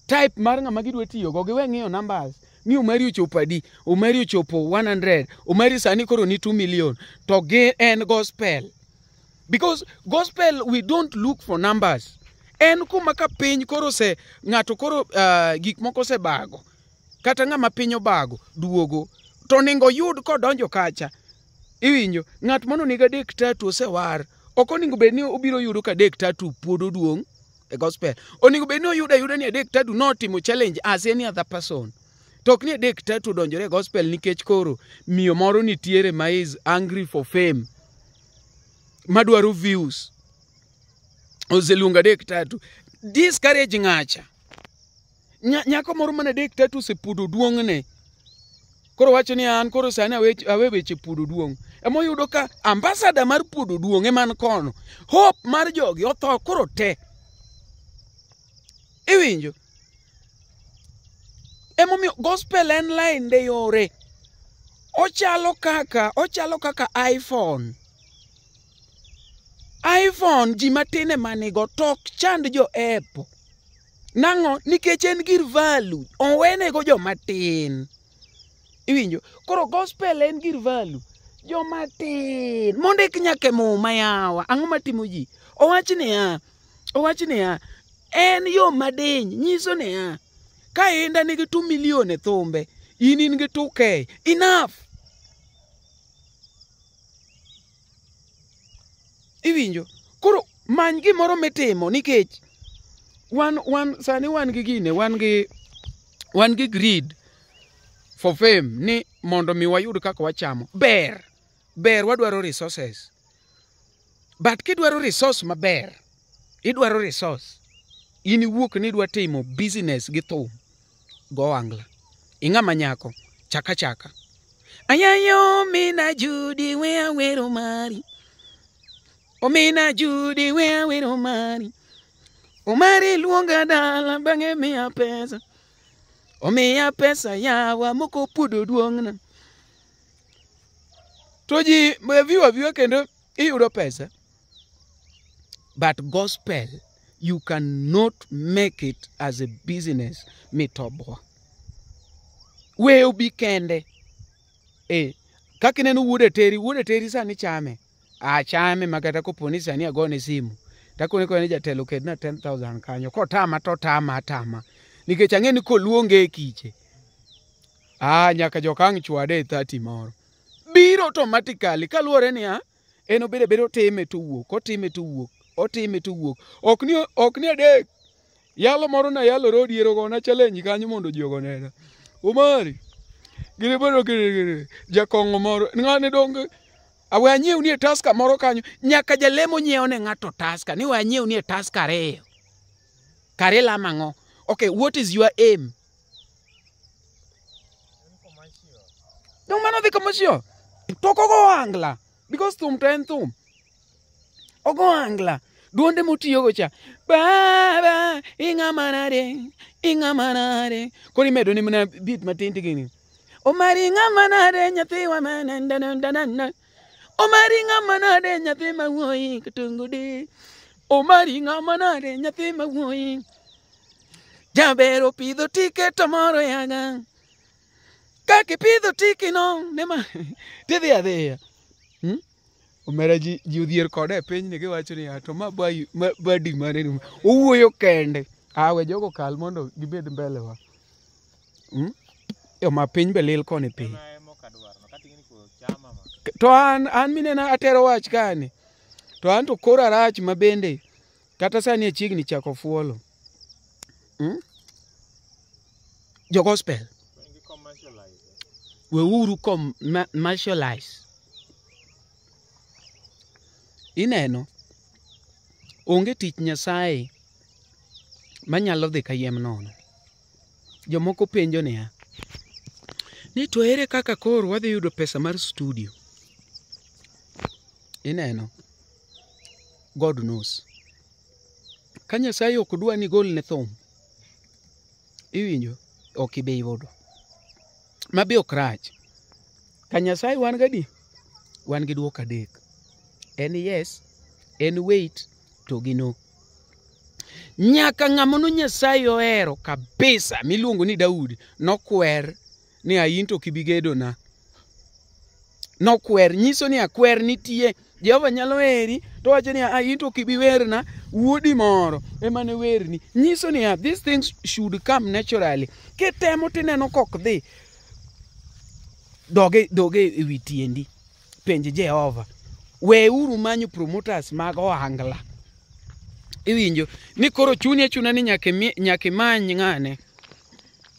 type mar ng'ama gidwa tiyogo, giwe ng'iyo numbers. Ni Omari ochopo adi? Omari ochopo 100. Omari sani koro ni 2 million. To gi en gospel. Because gospel we don't look for numbers. En kuma ka piny koro se ng'ato koro gik moko osebago. Kata ng'ama piny obago duogo. To onego oyud kodonjo kacha. Iwinjo, ng'at mano nigi adek tatu osewar. Ok onego bed ni obiro yudo ka adek tatu puodo duong' e gospel. Onego bed ni oyudo ayuda ni adek tatu notimo challenge as any other person. To ok ni adek tatu odonjore e gospel nikech koro miyo moro nitiere ma is angry for fame. Madwaro views. Oseluongo adek tatu. Discourage ng'acha. Nyako moro mana adek tatu osepuodo duong'ne. Koro wacho ni an koro sani awe weche puodo duong'. Emoyudo ka ambassador mar puodo duong' ema an kono. Hope mar jogi otho koro te. Iwinjo? Emomiyo gospel en line de yore. Ochalo kaka iPhone. iPhone ji matin ema nigo to ok chand jo Apple. Nang'o? Nikech en gir value. Owenego joma tin. Iwinjo? Koro gospel en gir value. Joma tin. Mondik nyaka e muma yawa. Ang'o matimo ji? Owach niya, en yo madiny. Nyiso niya, ka inda nigi 2 million e thumbe, in gi 2K. Enough. Iwinjo? Koro many gimoro mitimo nikech wan sani wan gi gine, wan gi greed for fame ni mondo mi wayud kaka wachamo. Ber wadwaro resources. But kidwaro resource maber, idwaro resource. In iwuok ni idwa timo business gi thum, go angla. Ing'ama nyako, chaka chaka. Ayayo mina Judy we awero mari. Omina Judy we awero mari. Omari luonga dala bang'e miya pesa. Omiya pesa yawa moko puodo duong'na. To ji view kendo iyudo pesa. But gospel, you cannot make it as a business mitobwa. We obi kende. Kaka ineno wuod Ateri sani chame. Achame makata koponi sani agone simu. Takone kone jatelo ketna 10,000 kanyo. Kotama to tama atama. Nikech ang'e ni koluonge e kiche. Nyaka jokang' chwade e 30 moro. Biro automatically kaluwore niya, en obedo abedo otime to wuok, otime to wuok, otime to wuok. Ok ni adek. Yalo moro na yalo rodi ero gona challenge kanyo mondo ji ogonena. Omari. Gini bedo gini jakong'o moro. Ng'ane donge awe anyiew ni e Tusker moro kanyo. Nyaka jalemo nyiewo ne ng'ato Tusker. Ni we anyiew ni e Tusker ariyo. Kare lamo ang'o? Okay, what is your aim? Dong mano dhi commercial. To ok ogo angla. Because thum to en thum. Ogo angla. Duonde motiyogo cha. Baba, ing'ama nade, ing'ama nade. Koro imedo ni mana beat matin tigini. Omari ing'ama nade nyathiwa manandanandanana. Omari ing'ama nade nyathi ma wuoyi katungu di. Omari ing'ama nade nyathi ma wuoyi. Jaber opidho tike to moro yaga. Kaka ipidho tiki no, nema tidhi adhiya. Omera ji odhier kode e piny ni giwacho niya to ma badi mane ni owuoyo kende. We jogo kal mondo gibed mbele wa. Yo ma piny be lil koni piny. To an minena atero wach kani. To an to koro arach ma bende kata sani achiegni chako fuolo. Jo gospel. Weuru commercialize. Ineno, onge tich Nyasaye manyalo dhi kayiem nono. Jomoko penjo niya, ni to ere kaka koro wadhi yudo pesa mar studio? Ineno, God knows. Ka Nyasaye ok dwa ni gol ne thum, iwinjo, ok ibi yudo. Ma be ok rach. Ka Nyasaye wan gadi? Wan gi duoko adek. En yes, en wait, to gi no. Nyaka ng'ama no Nyasaye ohero kabisa miluongo ni Daudi nokwer ni in to ok ibi gedona. Nokwer, nyiso ni akwer nitie. Jehova nyalo heri to wacho ni in to ok ibi werna, wuodi moro ema ne werni. Nyiso ni these things should come naturally. Kitemo tineno kok dhi, doge ewi tiendi. Penj Jehova. Weuru manyo promoters mag ohangla. Iwinjo ni koro chuni achuna ni nyaka imany ng'ane.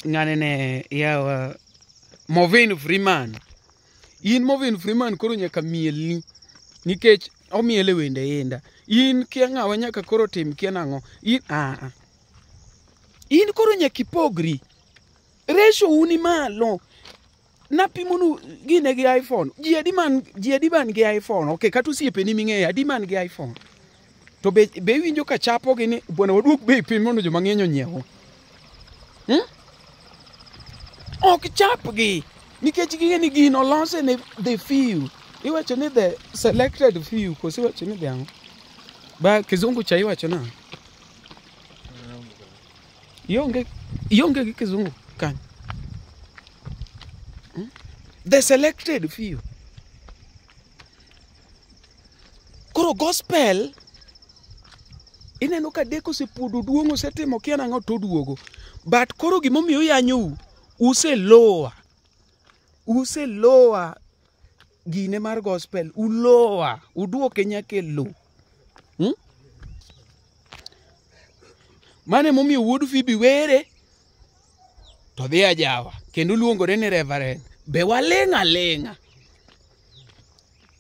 Ng'ane ne yawa Morgan Freeman. In Morgan Freeman koro nyaka mielni nikech omiele wende inda. In kia ng'awa nyaka koro tim kia nang'o. In In koro nyaka ipogri. Ratio uni malo. Napimonu gine gi iPhone. Ji adi man gi iPhone. Okay, kata osiepeni ming'eyo adi man gi iPhone. To be iwinjo ka chapogi ni bwana waduok bei piny mondo joma ng'eny onyiew. Ok chapgi nikech ging'e ni gino olose ne the few. Iwacho ni the selected few, koso iwacho ni the ang'o? Ba kizungu cha iwacho nang'o? Ionge gi kizungu kanyo. The selected few. Koro gospel ineno ka dek osepuodo duong' osetimo kia nang'o to oduogo. But koro gimomiyo uyanyou, uselowa. Uselowa gine mar gospel, ulowa, uduoke nyaka e lowo. Mano emomiyo wuod Phoebe were to dhi ajawa kendo luongore ni reverend. Be waling' aling'a.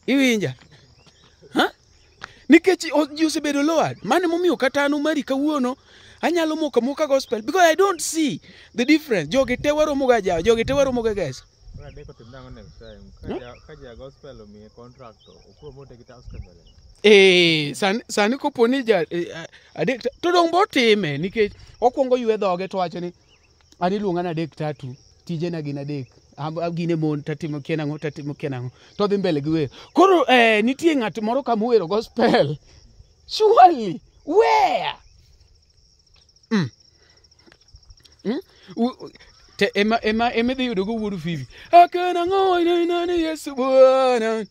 Iwinja? Ha? Nikech ji osebedo lowered. Mano emomiyo kata an Umari kawuono anyalo moko amoka gospel because I don't see the difference. Jogi te waromo ga ajawa, jogi te waromo ga gesa. Sani kopo ni ja adek to dong' botime nikech okwongo ywe dhoge to wacho ni an iluonga ni adek tatu, tijena gin adek. Gine mon tatimo kia nang'o tatimo kia nang'o to dhi mbele gi wer. Koro nitie ng'at moro kama owero gospel. Surely, where? Ema idhi yudo go wuod Phoebe. Akena ng'o ina ni Yesu Bwana.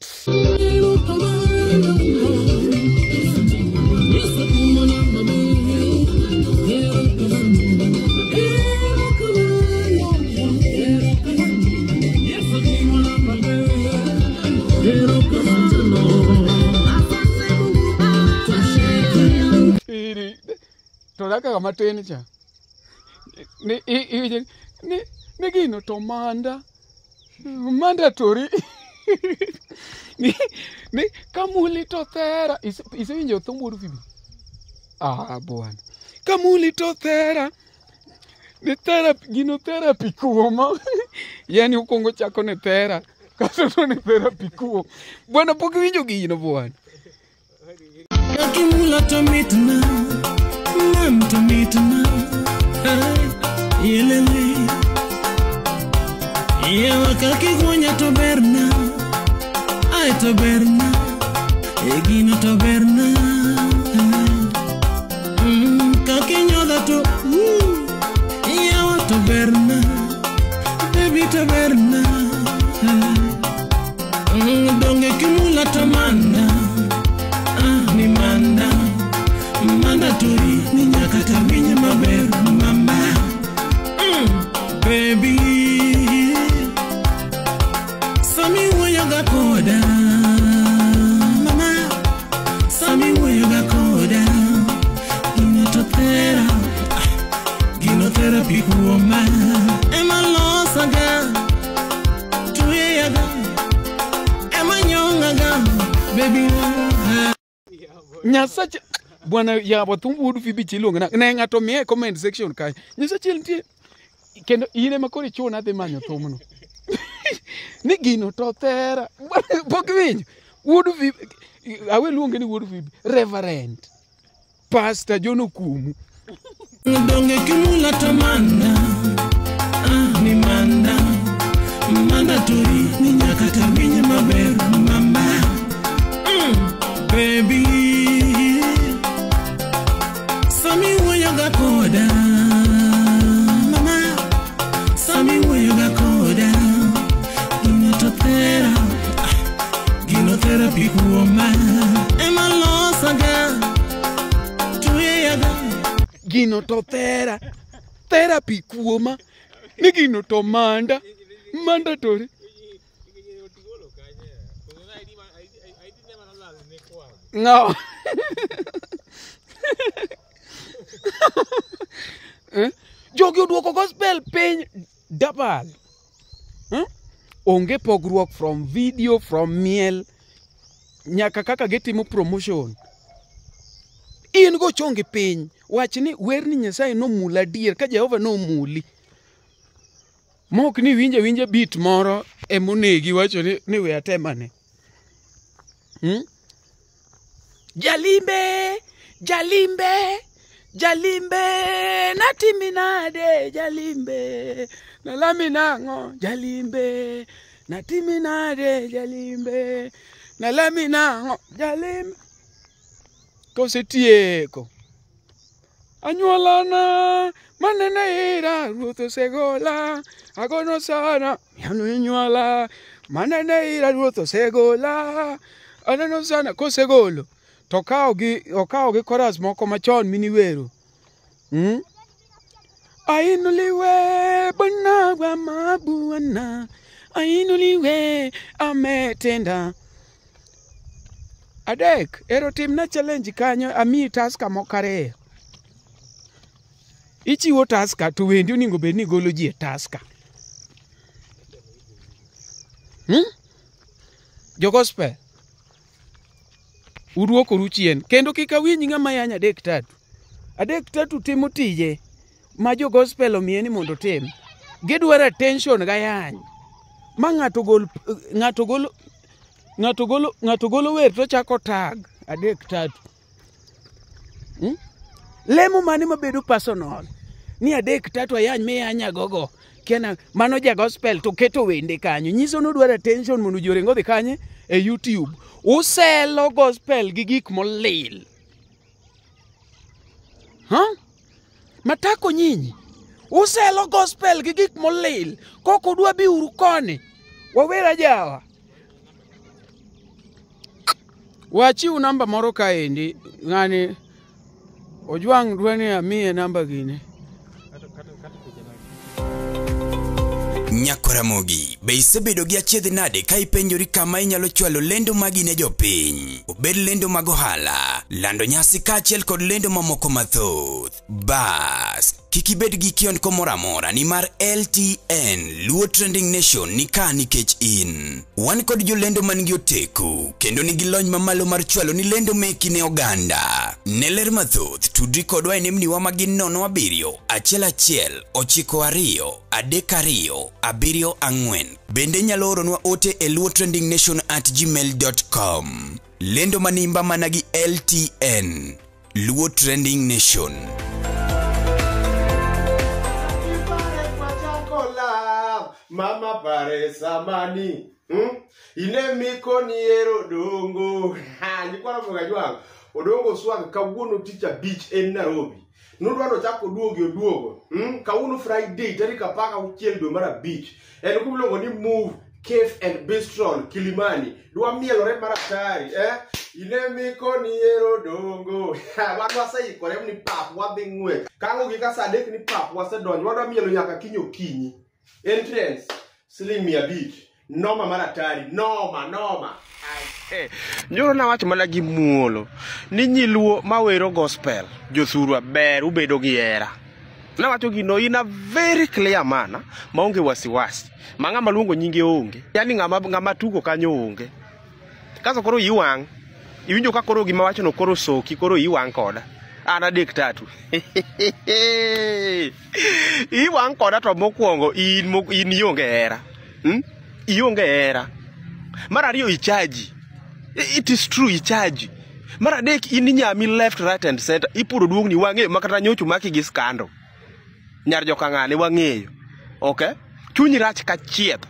To daka kama tin cha. Ni ni gino to manda. Mandatory. Ni kamuli to thera. Isewinjo thum wuod Phoebe? Ah, bwana. Kamuli to thera. Ni therapy, gino therapy kuoma. Yani ukongo chako ne thera. Kaso to ne therapy kuom. Bwana pok iwinjo gino bwana.
Kakimula to mitna. Mam to mitna. Yelele. Yewa kakigunya to berna. Ai to berna. Egino to berna. Kakinyoda to Yewa to berna. Baby to berna. Donge kimula to manda. Ah ni manda. Mandatory ni nyaka tawinj maber mama. Baby Sami wuoyo ga koda mama. Sami
Nyasache bwana yawa thum wuod Phoebe chiluongo na ne ng'ato miye e comment section kanyo. Nyasache nitie kendo in ema koro ichuna adhi manyo thumno. Ni gino to thera. Pok iwinjo. Wuod Phoebe awe luonge ni wuod Phoebe Reverend Pastor John Okumu.
Donge kimula to manda, ah ni manda, manda tori ni nyaka tawinj maber mama. Baby, sami wuoyo ga koda, mama, sami wuoyo ga koda, gino to thera, gino therapy kuoma, ema losaga, tweyaga.
Gino to thera, therapy kuoma, ni gino to manda, manda tori. No. Jogi oduoko gospel piny double. Onge pogruok from video, from miel, nyaka kaka gitimo promotion. In go chongi piny, wach ni werni Nyasaye nomula adier, ka Jehova nomuli. Mok ni winje winje beat moro emonegi wacho ni we atemane. Jalimbe, jalimbe, jalimbe, natimi nade, jalimbe, nalami nang'o, jalimbe, natimi nade, jalimbe, nalami nang'o, jalimbe. Kosetieko. Anyuolana, manene ira, ruoth osegola, agono sana, anyuola, manene ira, ruoth osegola, aneno sana, kosegolo. To okawo gi chorus moko machon miniwero. Ainuliwe Bwana wa mabwana, ainuliwe ametenda. Adek, ero timna challenge kanyo, amiyi taska moko ariyo. Ichiwo taska to wendi onego bed ni golo ji e taska. Jo gospel, uruokoru chien. Kendo kik awinj ng'ama yanyo adek tatu. Adek tatu timo tije ma jo gospel omiye ni mondo otim. Gidwaro attention gayany. Ma ng'ato golo wer to chako tag adek tatu. Lemo mane mabedo personal. Ni adek tatu ayany miyanya gogo. Kena mano ja gospel to keto wende kanyo. Nyiso ni odwaro attention mondo ji oring odhi kanye e YouTube. Uselo gospel gi gik molil. Matako nyinyi. Uselo gospel gi gik molil. Kok udwa bi uru koni. Wawera jawa. Wachiw namba moro kaendi. Ng'ani Ojwang' dwa ni amiye namba gine.
Nyakoramogi, be isebedo gi achiedh nade ka ipenjori kama inyalo chwalo lendo magi ne jopiny? Obed lendo mag ohala, lando nyasi kaachiel kod lendo mamoko mathoth. Bas, kik ibed gi kiondko moro amora nimar LTN, Luo Trending Nation ni ka nikech in. Wan kod jolendo man gi oteku, kendo nigi lony mamalo mar chwalo ni lendo meki ne oganda. Ne ler mathoth, tudri kodwa e nembniwa ma gin 07 11 92 32 74. Bende nyalo oronwa ote e luotrendingnation@gmail.com. Lendo manimba mana gi LTN, Luo Trending Nation.
Mama pare samani, ine miko ni ero dongo. Nyikwara Mogajwang', Odongo Swag kawuono tich abich en Nairobi. Nudwaro chako oduogi oduogo. Kawuono Friday tarik 16 dwe mar 5. En kuma iluongo ni Move Cafe and Bistro Kilimani. Dwa mielore mar atari, Ine miko ni ero dongo. Wan waseikore ni pap wadhi ng'wech. Kang'o gi ka saa 3 ni pap wasedonjo. Wadwa mielo nyaka kiny okinyi. Entrance siling 500. Noma mar atari, noma noma. Nyoro nawacho mana gi muolo ni nyiluo mawero gospel jothurwa ber ubedo gi hera. Nawacho gino in a very clear manner maonge wasiwasi. Ma ng'ama luongo nyinge onge. Yani ng'ama tugo kanyo onge. Kaso koro iwang'. Iwinjo ka koro gima wachono koro soki, koro iyi wang' koda. An adek tatu. Iyi wang' koda to mokwongo in in ionge hera. Ionge hera. Mar ariyo ichaji. It is true ichaji. Mar adek in inyami left, right and center. Ipuro duong'ni wang'eyo makata nyocho maki gi scandal. Nyar jokang'ane wang'eyo. Okay? Chunyi rach ka chieth.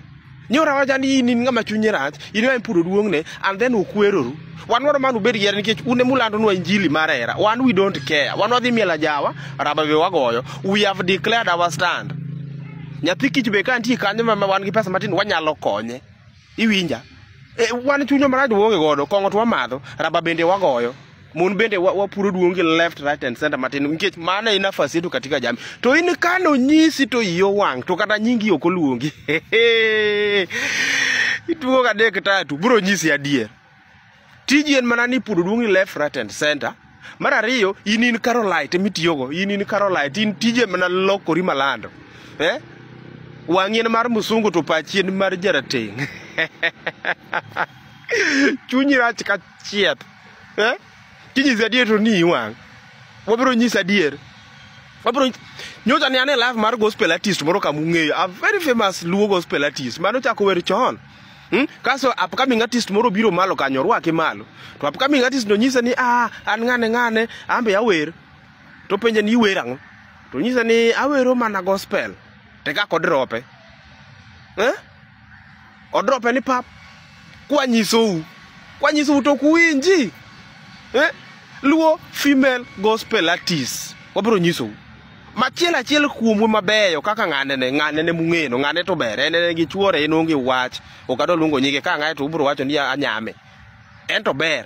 Nyora wacha ni in in ng'ama chunye rach, in ema ipuro duong'ne and then ukweroru. Wan wadwa mana ubed gi hera nikech un emulandonwa injili mar hera. Wan we don't care. Wan wadhi mielo ajawa, raba be wagoyo. We have declared our stand. Nyathi kich be ka nitie kanyo ma wan gi pesa matin wanyalo konye. Iwinja? E, wan chunywa marach waonge godo, kong'o to wamadho, raba bende wagoyo. Mon bende wapuro duong' gi left, right and center matin nikech mano e nafasi yetu katika jamii. To in kano nyisi to iyi owang' to kata nyingi ok oluongi. Ituo kadek tatu, bro nyisi adier. Tiji en mana ni puro duong' gi left, right and center. Mar ariyo, in in Carolite emitiyogo, in in Carolite, in tije mana lokori malando. Eh? Wang'i en mar musungu to pachi en mar jarateng'. Chunyi rach ka chieth. Eh? Kinyisi adier to ni wang'. Wabiro nyisi adier. Wabiro nyocha ne an e live mar gospel artist moro kamung'eyo, a very famous Luo gospel artist. Mano chako wer chon. Kaso upcoming artist moro biro malo kanyo orwake malo. To upcoming artist no nyise ni ah an ng'ane ng'ane ambe awer. To penje ni iwer ang'o? To nyise ni awero mana gospel. To kaka odrope. Eh? Odrope ni pap. Kwanyisou. Kwanyisou to ok uwinji. Eh? Luo female gospel artist. Wabiro nyisou. Machiel achiel kuomwa mabeyo kaka ng'ane ne ng'ane ne mung'eno ng'ane to ber en en gi chuore en onge wach ok adwa luongo nyinge ka ng'ae to ubiro wacho ni anyame en to ber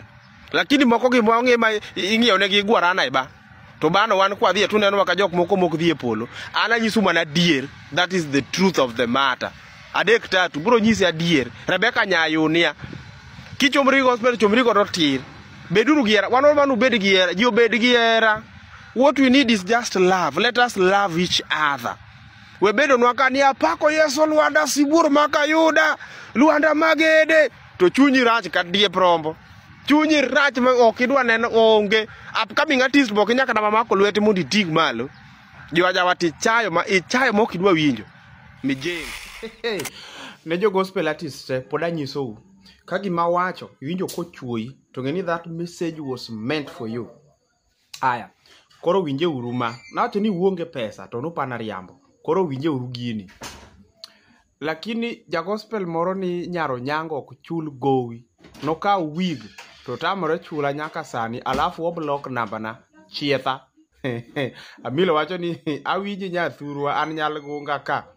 lakini moko gi ma ong'e ma ing'iewo negi guarana e ba to bano wan kwadhi e tuneno ka jok moko mok dhi e polo an anyisu mana adier that is the truth of the matter adek tatu biro nyisi adier Rebecca Nyayunia kichomri gospel chomri godo tir beduru gi hera wan wan ubed gi hera ji obed gi hera what we need is just love let us love each other we bedonwa ka ni apako Yesu Lwanda sibuor makayuda Lwanda magede to chunyi rach ka diep rombo chunyi rach ma ok idwa neno onge upcoming artist bok nyaka kata mamako lwete mondo iting' malo joajawa tichayo ma ichayo ma ok idwa winjo mijeng
Ne jo gospel artists te, pod anyisou, ka gima awacho iwinjo kochuoyi, to ng'e ni that message was meant for you. Aya, koro winje uru ma. Nawacho ni uonge pesa to nupana riambo. Koro winje uru gini. Lakini ja gospel moro ni nyar Onyango ok chul gowi. Nokawo wig to tamore chula nyaka sani alafu oblock nambana chietha. Amilo wacho ni awinji nyathurwa an nyalgunga ka.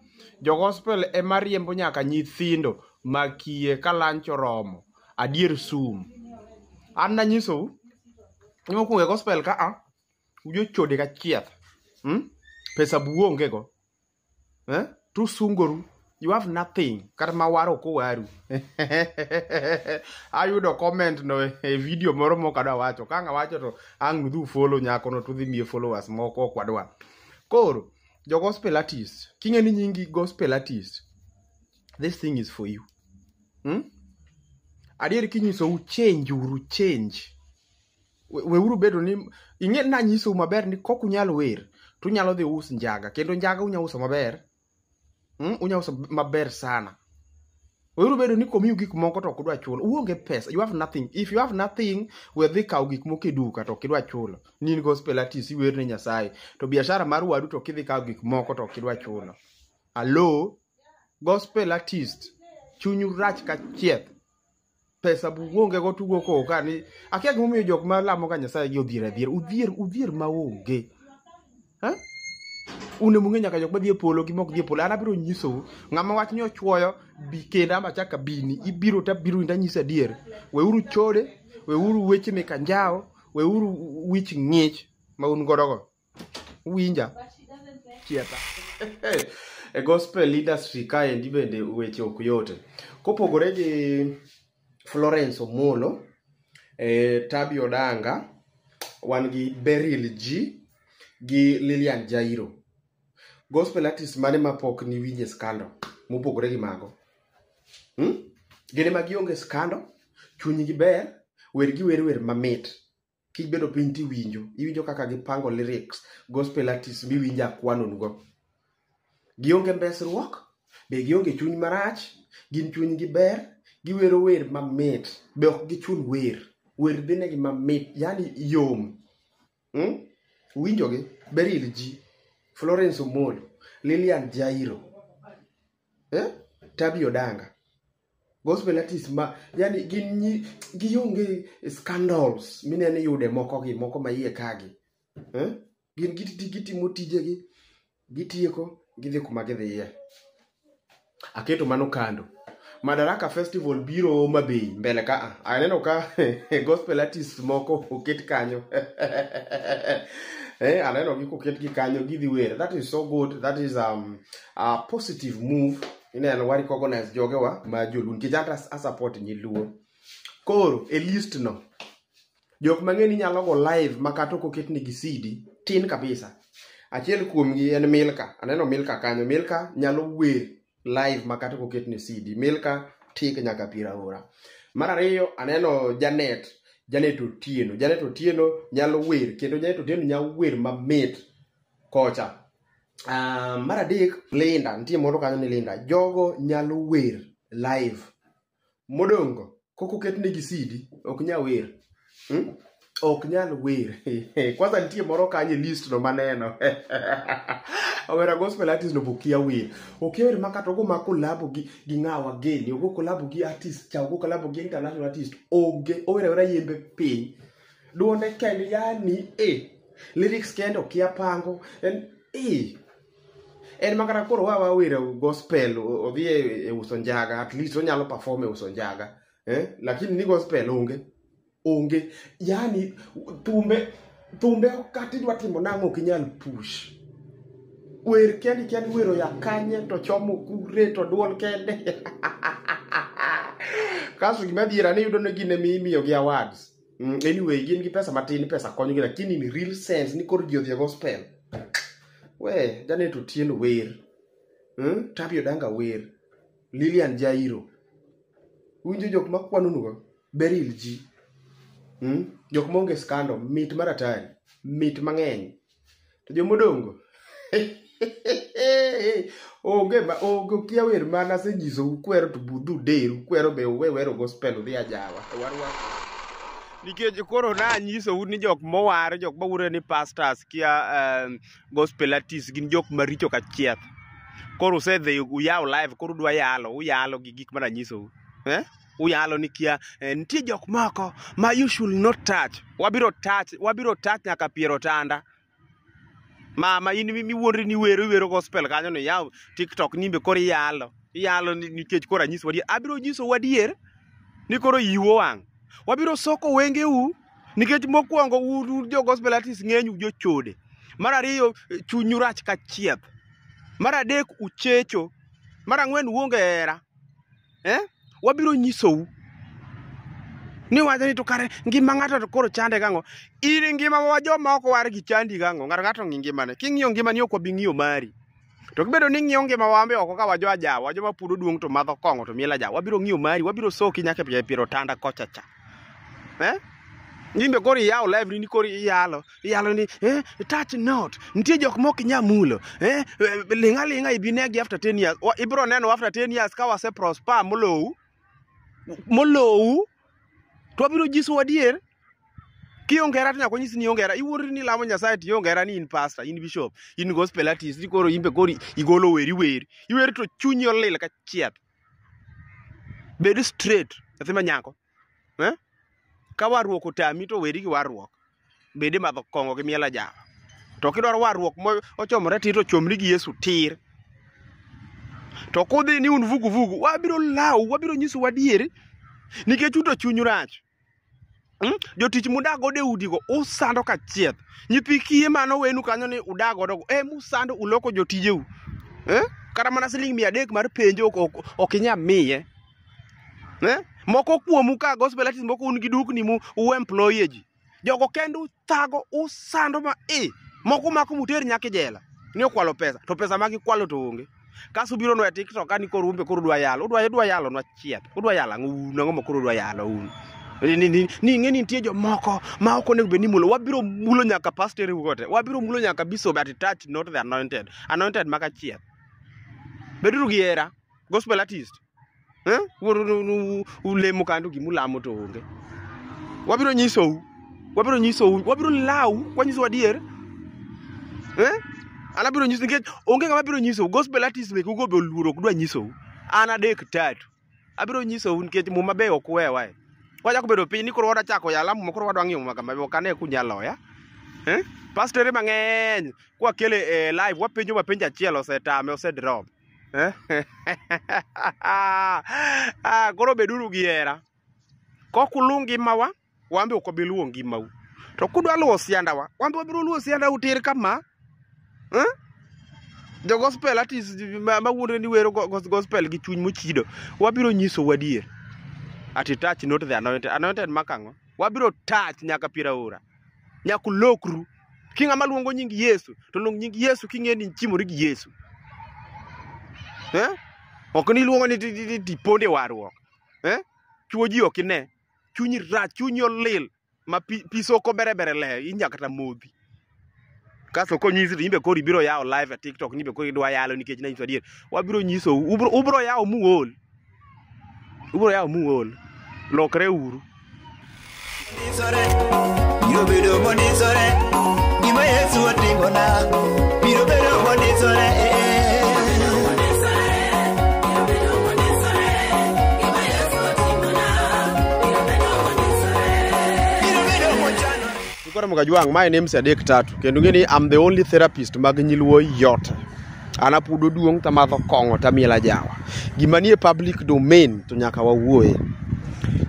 Jo gospel ema riembo nyaka nyithindo makiye ka lunch oromo. Adier sum. An nanyisou ni mokwongo e gospel ka a ujochode ka chieth. Pesa bu onge go. Eh? Tusungoru. You have nothing. Kata ma waro ok owaru. Ayudo comment no e video moro mok adwa wacho. Ka ang' awacho to ang' nudhi follow nyakono to udhi miye followers moko ok wadwa. Koro, jo gospel artist, king'e ni nyingi gospel artist, this thing is for you. Adier kinyisou change uru change. Weuru bedo ni ing'e nanyisou maber ni kok unyal wer to unyalo dhi us njaga kendo njaga unya uso maber. Unya uso maber sana. Weuru bedo ni komiu gik moko to ok udwa chulo. Uonge pesa. You have nothing. If you have nothing, we dhi kawo gik moko e duka to ok idwa chulo. Ni in gospel artist iwer ne Nyasaye. To biashara mar wadu to kidhi kawo gik moko to ok idwa chulo. Allo, gospel artist, chunyu rach ka chieth. Pesa bu uonge go tugo koko ka ni akia gimomiyo jok ma lamo ga Nyasaye gi odhier adier. Udhier, udhier maonge. Eh? Un emung'e nyaka jok madhi e polo gi mok dhi e polo. An abiro nyisou ng'ama wach ni ochuoyo bi kenda ama chak abini. Ibiro tabiro tanyisi adier. Weuru chode, weuru weche mek anjawo, weuru wich ng'ich ma un godo go. Uwinja? Chietha. E gospel industry kaendi bende weche ok yote. Kopogore gi Florence Omolo, Tabi Odanga, wan gi Beryl G gi Lilian Jairo. Gospel artist mane mapok niwinje scandal mopogore gi mago? Gin ema gionge scandal, chunygi ber, Wer gi wer wer mamit. Kibedo piny tiwinjo, iwinjo kaka gipango lyrics, gospel artist miwinjo akwanonugo. Gionge mbesruok, be gionge chuny marach, gin chunygi ber, giwero wer mamit, be ok gichun wer. Wer dhinegi mamit, yani yom. Winjogi, Beryl G, Florence Omolo, Lilian Jairo, eh? Tabi Odanga. Gospel artist ma, yani gin nyi, gionge scandals minene yude moko gi, moko ma iye kagi. Eh? Gin gitimo tijegi, gitieko, gidhi kuma gidhiye. Aketo mano kando. Madaraka Festival biro Homa Bay mbele ka a. Aneno ka gospel artists moko oket kanyo. Aneno gi koket gi kanyo gidhi wer. That is so good. That is a positive move. Ineno wa recognize jogewa ma joluo nikech anta a support nyiluo. Koro e list no jok mang'eny inyalo go live ma kata ok oketnegi CD tin kabisa. Achiel kuomgi en Milka. Aneno Milka kanyo. Milka nyalo wer live ma kata ok oketne CD. Milka tik nyaka piero aora. Mar ariyo aneno Janet. Janet Otieno. Janet Otieno nyalo wer kendo Janet Otieno nyalo wer mamit kocha. Mar adek Linda, nitie moro kanyo ni Linda. Jogo nyalo wer live. Modongo kok oketnegi CD ok nyal wer. Ok nyal wer. Kwanza nitie moro kanyo e list no maneno. Omera gospel artist no bokia wer. Okia wer makata ogo ma collabo gi ng'awa geni, ogo collabo gi artist cha, ogo collabo gi international artist. Onge, owero awera yembe piny. Duonde kende yani e. Lyrics kende okia pango. En e. En makata koro wa wero gospel odhi e uso njaga, at least onyalo perform e uso njaga. Eh? Lakini ni gospel onge. Onge. Yani thumbe kata idwa timo nang'o ok inyal push. Wer kendi kendi wero ya kanye to chomo kure to duol kende. Kasto gima adiera ni iyudo ni gin ema imiyogi awards. Anyway, gin gi pesa matin, pesa konyogi, lakini in real sense ni koro ji odhi e gospel. We, Janet Otieno wer. Tabi Odanga wer. Lilian Jairo. Winjo jok makwanonugo? Beryl G. Jok maonge scandal, mit mar atari, mit mang'eny. To jomodongo onge ma onge okia wer mana asenyisou kwero to budhu deru kwero be uwe wero gospel udhi ajawa. Nikech koro nanyisou ni jok mowar, jok mawuore ni pastors kia gospel artists gin jok maricho ka chieth. Koro usedhi uyaw live, koro udwa yalo, uyalo gi gik mananyisou. Eh? Uyalo ni kia nitie jok moko ma you should not touch. Wabiro touch nyaka piero otanda. Mama in miwuondri ni iwero iwero gospel kanyo ni yaw TikTok nimbe koro iyalo. Iyalo nikech koro anyisou adier. Abiro nyisou adier ni koro iu owang'. Wabiro soko wengeu nikech mokwongo un jo gospel artists ng'eny u jochode. Mar ariyo chunyu rach ka chieth. Mar adek uchecho. Mar ang'wen uonge hera. Eh? Wabiro nyisou ni wacho ni to kare ngima ng'ato to koro chande gang'o? In ngima wa joma ok war gi chandi gang'o? Ng'ato ng'ato ng'i ngimane. King'iyo ngimani ok wabi ng'iyo mari. To kibedo ni ng'iyo ngima wambe oko ka wajo ajawa, wajo ma pudo duong' to madho kong'o to miel ajawa. Wabiro ng'iyo mari, wabiro soki nyaka e piero otanda kocha cha. Eh? Nimbe koro iyawo live ni koro iyalo, iyalo ni touch not. Nitie jok mok inya mulo. Ling' aling'a ibi negi after 10 years. Ibiro neno after 10 years ka wase prosper molou. Molou. To wabiro nyisou adier. Kionge hera to nyaka wanyisi ni ionge hera. Iwuondri ni ilamo Nyasaye to ionge hera ni in pastor, in bishop, in gospel artist, ni koro imbe koro igolo wer iwer. Iwer to chunyi olil ka chieth. Bed straight, nyathi ma nyako. Eh? Ka warruok otami to weri gi warruok. Bede madho kong'o gi miel ajawa. To kidwaro warruok mo ochomore tir to chomri gi Yesu tir. To kudhi ni un vugu vugu, wabiro lawu, wabiro nyisou adier nikech un to chunyu rach. Jotich mudak godo e udigo usando ka chieth. Nyithi kiye mane owenu kanyo ni udak godo go, ema usando uloko jotijeu. Eh? Kata mana siling 300 mar penjo ok inyal miye. Eh? Moko kuomu ka gospel artist moko un gi dukni mu u employ ji. Jogo kendo uthago usando ma e moko mako muter nyaka e jela ni okwalo pesa to pesa ma gikwalo to onge. Kaso ubiro nwa e TikTok ka ni koro umbe koro udwa yalo, udwa yalo nwa chieth. Udwa yalo ang'o un ang'o ma koro udwa yalo un. Ni ing'e ni nitie jomoko ma ok onego bed ni mulo. Wabiro mulo nyaka pastor gote. Wabiro mulo nyaka bishop but touch not the anointed. Anointed maka chieth. Beduru gi hera. Gospel artist. Eh? Ulemo kandu gimulamo to onge. Wabiro nyisou. Wabiro nyisou. Wabiro lawu. Wanyisou adier. Eh? An abiro nyisou nikech onge ng'ama biro nyisou. Gospel artist mek ugo be oluoro ok dwa nyisou. An adek tatu. Abiro nyisou nikech muma be ok wewa. Wachako bedo piny ni koro wadwa chako yala muma koro wadwa ng'iyo muma kama ok ane kunyalo ya. Eh? Pastor mang'eny kwakele e live wapenjo mapenjo achiel osetame osedrop. Eh? Ah, koro beduru gi hera. Kok uluw ngimawa, wan be ok wabi luwo ngimau. To kudwa luwo siandawa, wan be wabiro luwo siandau tir kama. Eh? Jo gospel artist ma wuondre ni wero gospel gi chuny mochido, wabiro nyisou adier. Ati touch not the anointed. Anointed makang'o? Wabiro touch nyaka pier aora. Nyaka ulokru. Ki ng'ama luongo nying Yesu, to luong nying Yesu king'e ni ichimori gi Yesu. Eh? Ok ni iluongo ni tiponde warruok. Eh? Chuo ji ok ine. Chunyi rach, chunyi olil ma pi soko bere bere le inya kata modhi. Kasto konyisi to imbe koro ibiro yawo live e TikTok ni be koro idwa yalo nikech nanyiso adier. Wabiro nyisou, ubiro yawo muol. Ubiro yawo muol. Lokre uru.
Biro bedo mondisore, gima Yesu otimona. Biro bedo mondisore.
Koro Mugajwang', my name is Adek Tatu. Kendo ng'e ni I'm the only therapist mag nyiluo yote. An apudo duong' tamadho kong'o tamielo ajawa. Gima nie public domain to nyaka wawuoye.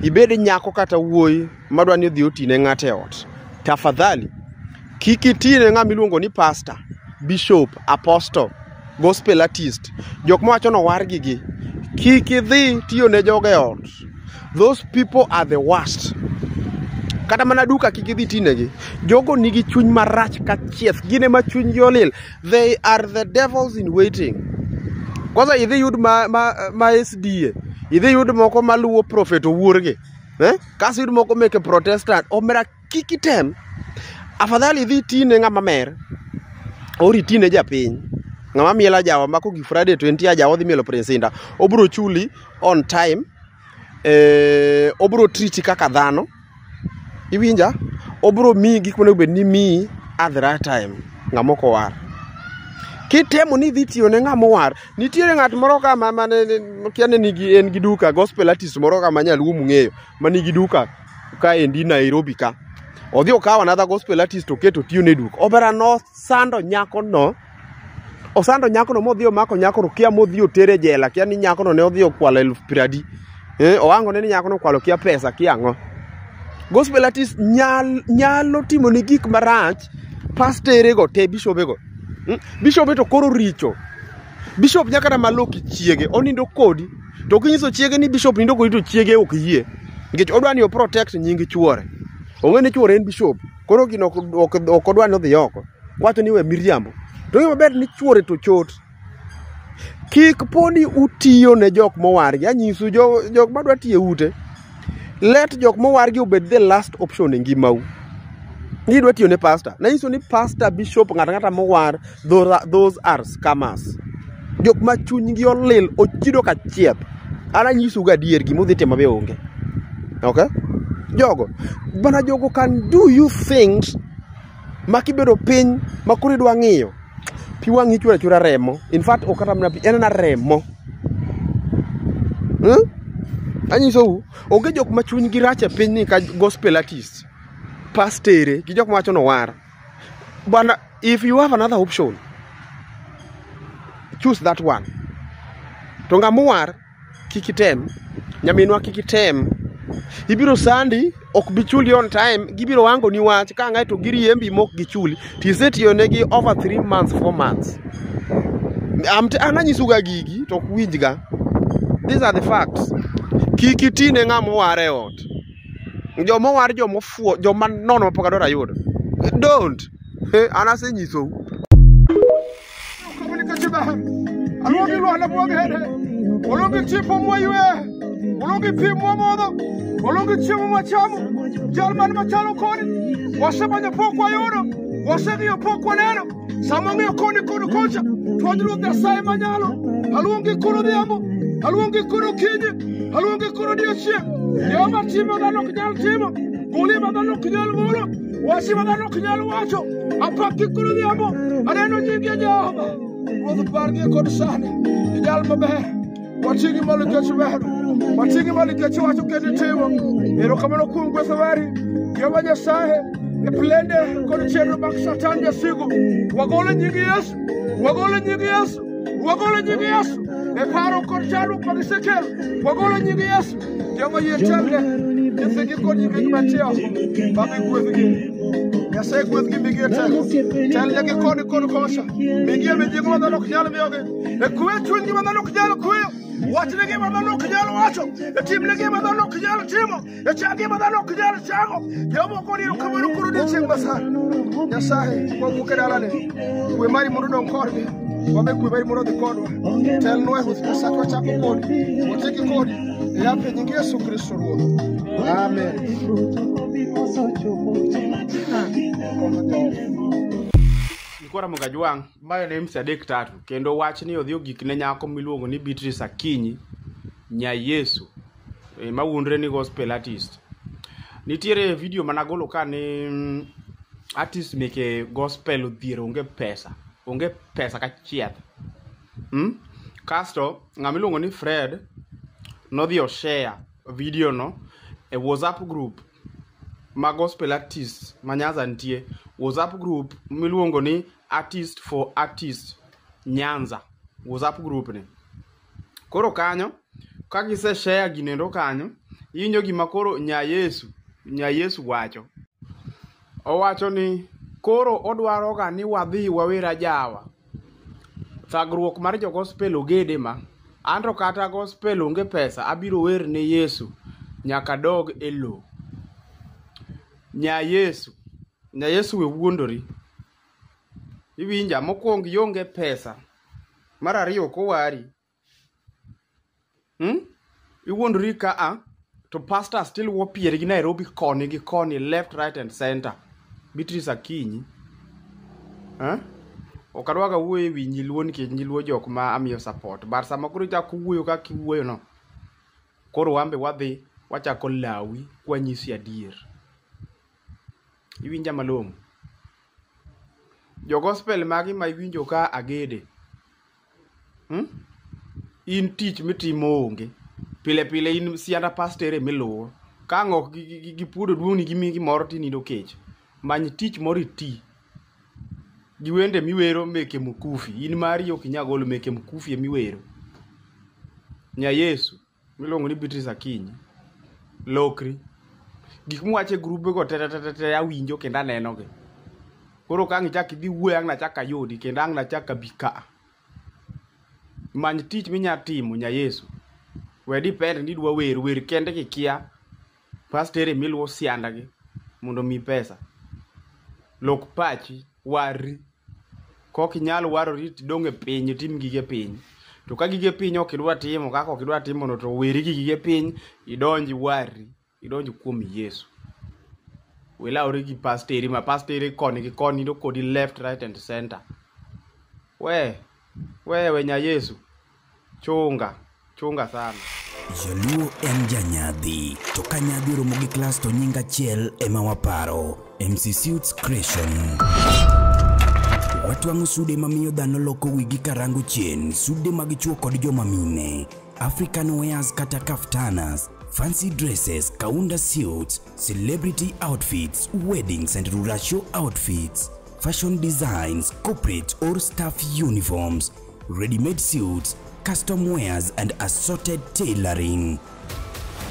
Ibed nyako kata wuoyi madwa ni odhi otine ng'ato e ot. Tafadhali, kik itine ng'ama iluongo ni pastor, bishop, apostle, gospel artist. Jok mawacho ni owargi gi. Kik idhi tiyo ne jogo e ot. Those people are the worst. Kata mana duka kik idhi tinegi. Jogo nigi chuny marach ka chieth. Gin ema chunygi olil. They are the devils in waiting. Kwanza idhi yud ma SDA. Idhi yud moko maluwo prophet owuorgi. Eh? Kaso yud moko meke Protestant. Omera kik item. Afadhali idhi tine ng'ama mer. Or itine japiny. Ng'ama mielo ajawa ma kogi Friday to entie ajawa odhi mielo Prince Indah. Obiro chuli on time. Obiro treat kaka dhano. Iwinja? Obiro miyi gik monego bed ni miyi at the right time. Ng'ama ok owar. Kitemo ni idhi tiyo ne ng'ama owar, nitiere ng'at moro ka ma mane kia ne nigi en gi duka, gospel artist moro ka ma nyaluo mung'eyo, ma nigi duka ka endi Nairobi ka. Odhi okawo another gospel artist oketo tiyo ne duka. Obera nosando nyakono. Osando nyakono modhi omako nyakono kia modhi otere jela, kia ni nyakono ne odhi okwalo 20,000. Owango ne ni nyakono okwalo kia pesa kia ang'o. Gospel artist nyalo timo ni gik marach pastere go te bishobe go. Bishobe to koro richo. Bishop nyaka na maloki chiege, onindo kodi. To kinyiso chiege ni bishop nindo kodi to chiege ok yie. Nikech odwa ni o protect nying chuore. Ong'e ni chuore en bishop. Koro gino ok odwa ni odhi oko. Wacho ni we miriambo. To ng'e maber ni chuore to chot. Kik poni utiyo ne jok mowargi. Anyisu jok madwa tiyo e ute. Let jok mowargi obed the last option e ngimau. Ni idwa tiyo ne pastor. Nanyiso ni pastor, bishop, ng'ato ang'ata mowar, those are scammers. Jok ma chunygi olil, ochido ka chieth. An anyisou gadier gima udhi timo be onge. Okay? Jogo, bana jogo can do you things ma kibedo piny ma koro idwa ng'iyo. Pi wang'i chwer achwera remo. In fact, ok kata mana pi, en mana remo. Anyisou, onge jok ma chunygi rach e piny ni ka gospel artist, pastere, gi jok mawacho ni owar. Bana, if you have another option, choose that one. To ng'ama owar, kik item. Nyaminwa kik item. Ibiro sandi, ok bi chuli on time, gibiro wango ni wach, ka ng'ae to giriembi mok gichuli. Tisetiyo negi over 3 months, 4 months. An anyisuga gigi, to ok winjga. These are the facts. Kik itine ng'ama owar e ot. Joma owar joma ofuo, joma nono mapok adwaro ayudo. Don't. An asenyisou.
Aluongi lwanda bwogere. Oluongi tipo mwaywe. Oluongi pi mwamodho. Oluongi chiemo mwachamo. Jal man machalo kodi. Wasemanyo pok wayudo. Waseng'iyo pok waneno. Sama ng'iyo koni kod kocha. To Ruoth Nyasaye manyalo. Aluongi koro odhiambo. Aluongi koro okinyi. Aluongi koro odiechieng'. Jehova timo dhano ok nyal timo. Goli ma dhano ok nyal golo. Wasi ma dhano ok nyal wacho. Apaki koro odhiambo. Aneno nyingi Jehova. Ruoth pargi kod sani. Ijal maber. Wating'i malo nikech ber. Wating'i malo nikech iwacho kendo itimo. Erokamano kuom gweth mari. Jehova Nyasaye, e plende kod chenro mag Satan jasigu. Wagolo nying Yesu. Wagolo nying Yesu. Wagolo nying Yesu. E paro kod chandruok mag gisekelo. Wagolo nying Yesu. Jehova yie telne. Nyithindgi kod nyithindgi mantie oko. Baba igwedhgi. Nyasaye gwedhgi migi teko. Telnegi koni kod kocha. Migi mijing'o ma dhano ok nyal miyogi. E kwe chunygi ma dhano ok nyal kweyo. Wachnegi ma dhano ok nyal wacho. E timnegi ma dhano ok nyal timo. E changgi ma dhano ok nyal chango. Jehova ogoni erokamano koro odiechieng' masani. Nyasaye, wawuok e dalane. Kwe mari mondo odong' kodgi. Wabe kwe mari mondo odhi kodwa. Telnwa e ruoth Nyasaye wachako kodi. Watieki kodi. E ape nying Yesu Kristo Ruoth. Amen.
Nikora Mugajwang', mae ne MC adek tatu, kendo wachni odhi ogik ne nyako miluongo ni Beatrice Akinyi, nya Yesu, mawuondre ni gospel artist. Nitiere video managolo ka ni artist meke gospel odhier onge pesa kachieth. Kasto, ng'ama iluongo ni Fred nodhi o share video no e WhatsApp group ma gospel artist ma Nyanza nitie, WhatsApp group miluongo ni Artist for Artist Nyanza, WhatsApp group ni. Koro kanyo, ka gise share ginendo kanyo, iwinjo gima koro nya Yesu wacho. Owacho ni koro odwaro ga ni wadhi wawer ajawa. Thagruok mar jo gospel ogede ma. Anto kata gospel onge pesa, abiro wer ne Yesu nyaka dog e lo. Nya Yesu we wuondori. Iwinja, mokwongo ionge pesa. Mar ariyo ok owari. Iwuondori ka a to pastor still wuo pieri gi Nairobi koni gi koni, left, right and center. Beatrice Akinyi. Ok adwaga wuoyo ewi nyiluo nikech nyiluo jok ma amiyo support. But sama koro ichako wuoyo kaka iwuoyo no, koro wambe wadhi wachako lawi kwanyisi adier. Iwinja malong'o. Jo gospel magi ma iwinjo ka agede. In tich mitimo onge. Pile pile in sianda pastere miluwo. Ka ang' ok gipuodo duong'ni gimiyi gimoro tinindo kech. Many tich moro iti. Gi wende miwero meke mkufi. In mari ok inyal golo meke mkufi emiwero. Nya Yesu miluongo ni Beatrice Akinyi. Lokri. Gik miwacho e grube go te awinjo kendo anenogi. Koro ka ang' ichak idhi wuoyo ang' nachak ayudi kendo ang' nachak abi ka. Many tich minya timo nya Yesu. We depend ni idwa wer, wer kende kikia. Pastere miluwo siandagi mondo omiyi pesa. Lok pachi, warri. Kok inyal warori tidong' e piny, itim gige piny. To ka gige piny ok idwa timo kaka ok idwa timo no, to weri gi gige piny, idonj warri. Idonj kuom Yesu. Wilawri gi pasteri ma pasteri koni gi koni to kodi left, right and center. We nya Yesu. Chunga, chunga sana.
Jaluo en janyadhi, to ka nyadhi oromo gi klas to nying achiel ema waparo, MC Suits Creation. Watwang'o sude mamiyo dhano loko wigi karango chien, sude mag chuo kod joma mine, African wears kata kaftanas, fancy dresses, kaunda suits, celebrity outfits, weddings and rural show outfits, fashion designs, corporate or staff uniforms, ready-made suits, custom wares and assorted tailoring.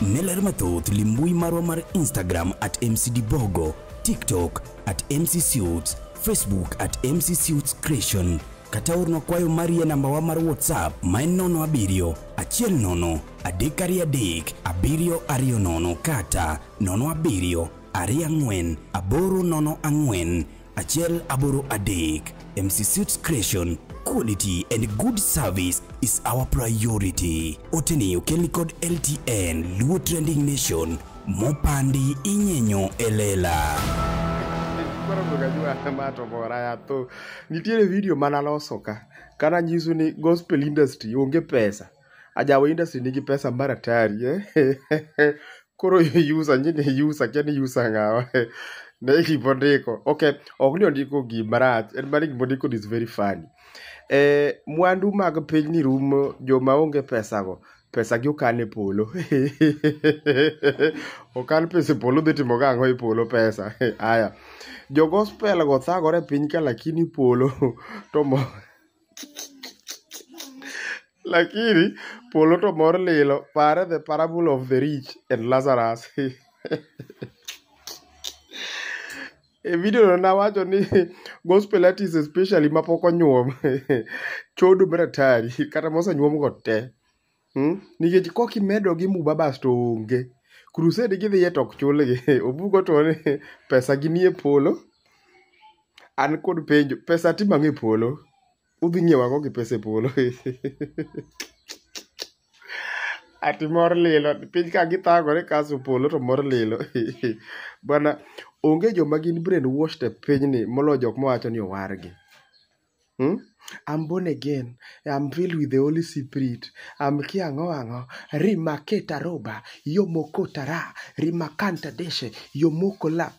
Neler mathoth limbui marwa mar Instagram at MCDbogo, TikTok at MC Suits, Facebook at MC Suits Creation. Kata ornwa kwayo mari e namba wa mar WhatsApp ma en 07 10 323 720 kata 07 24 804 183. MC Suits Creation, Quality and good service is our priority. Oteni okelni kod LTN Luo Trending Nation mopandi inyenyo elela.
Koro mukajua ma to mora ya tho. Nitiere video manaloso ka kana nyiso ni gospel industry onge pesa. Ajawa industry nigi pesa mar atari eh? Koro user nyini user kia ni user ng'awa ne gimondiko. Okay, ok ni ondiko gimarach, en mana gimondiko is very funny. Mwandu mag pinyni rumo, joma onge pesago, pesa gi okan e polo. Okan pesa e polo dhi timo gang'o e polo pesa. Aya. Jo gospel go thagore e piny ka lakini polo to mo lakini polo to mor lilo. Pare the parable of the rich and Lazarus. E video no nawacho ni gospel artists especially mapok onyuom chodo mar atari kata mosenyuom go te. Nikech kok imedo gi mubabas to onge. Crusade gidhiye to ok chulgi. Obuko to ni pesa gi nie polo. An kod penjo, pesa timo ang'o e polo? Udhi ng'iewo ang'o gi pesa e polo? Ati mor lilo, piny ka githagore kasto polo to mor lilo. Bwana, onge joma gin brainwashed e pinyni moloyo jok mawacho ni owargi. I'm born again. I'm filled with the Holy Spirit. I'm kia ang'o ang'o. Rimaketa roba. Yomokotara. Rimakanta deshe. Yomokola.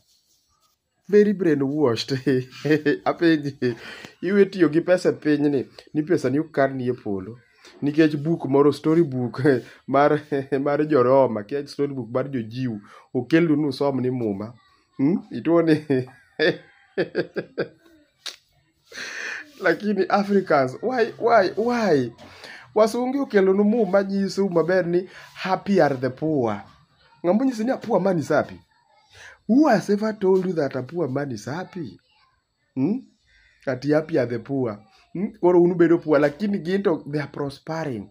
Very brainwashed. Apenji. Iwe tiyo gi pesa e pinyni ni pesa ni okan ni e polo. Nikech buk moro story book mar mar jo-Roma, kia story book mar jo-Jew okelnu nusom ni muma. Ituo ni lakini Africans, why? Wasungi okelonu muma nyisou maber ni happy are the poor. Ng'ama onyisi ni a poor man is happy? Who has ever told you that a poor man is happy? Ati happy are the poor. Koro un ubedo poor, lakini gin to they are prospering.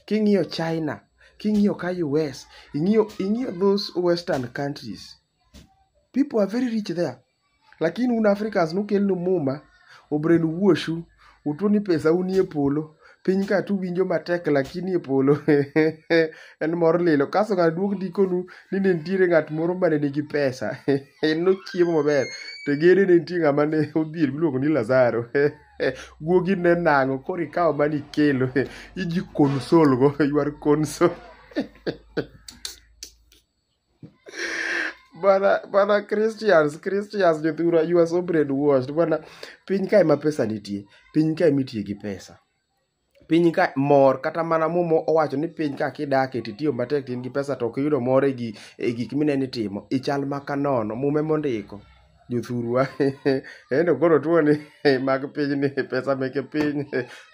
King'iyo China, king'iyo ka US, ing'iyo those western countries. People are very rich there. Lakini un Africans nokelnu muma, obrainwashu, utuo ni pesa unie polo. Piny ka tuwinjo matek lakini e polo en mor lilo. Kasto ng'ato duok ndikonu ni ne nitiere ng'at moro mane nigi pesa. En nochiemo maber. To gere ne nitie ng'ama ne odhier miluongo ni Lazaro. Guogi ne nang'o koro ikawo mane ikelo. Iji console go. You are console. Bana Christians, jothurwa, you are so brainwashed. Bana, piny kae ma pesa nitie. Piny kae mitie gi pesa. Piny ka mor kata mana muma owacho ni piny ka kidake titiyo matek to in gi pesa to ok iyudo mor e gik mineno itimo ichal maka nono mume mondiko jothurwa. Endo koro tuo ni mag pinyni pesa meke piny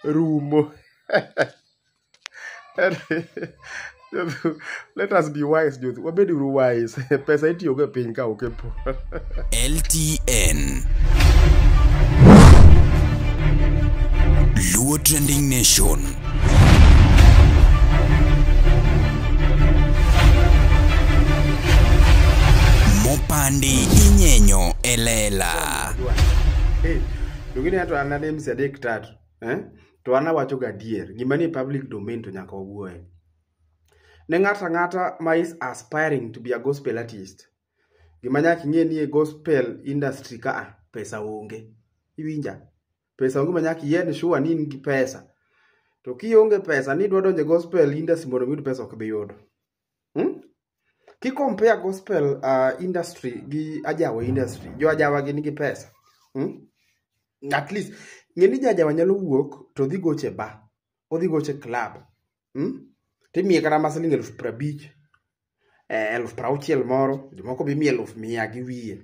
rumo. Let us be wise, joth. Wabed uru wise. Pesa itiyogo e piny ka ok e polo.
LTN Luo Trending Nation. Mopandi inyenyo elela.
Hey, dungini to an ane MC adek tatu, eh? To an awacho ga adier, gima ni public domain to nyaka wawuoye. Ne ng'ato ang'ata ma is aspiring to be a gospel artist, gima nyaka ing'e ni e gospel industry ka pesa onge. Iwinja? Pesa onge ma nyaka iyie sure ni in gi pesa. To kionge pesa ni idwa donjo e gospel industry mondo iyud pesa ok bi yudo. Ki compare gospel industry gi ajawa industry, jo ajawa gi nigi pesa. At least ng'e ni jajawa nyalo wuok to dhi goche bar, odhi goche club. Timiye kata ma siling 50,000, 60,000 moro, jomoko be imiye 100,000 gi wiye.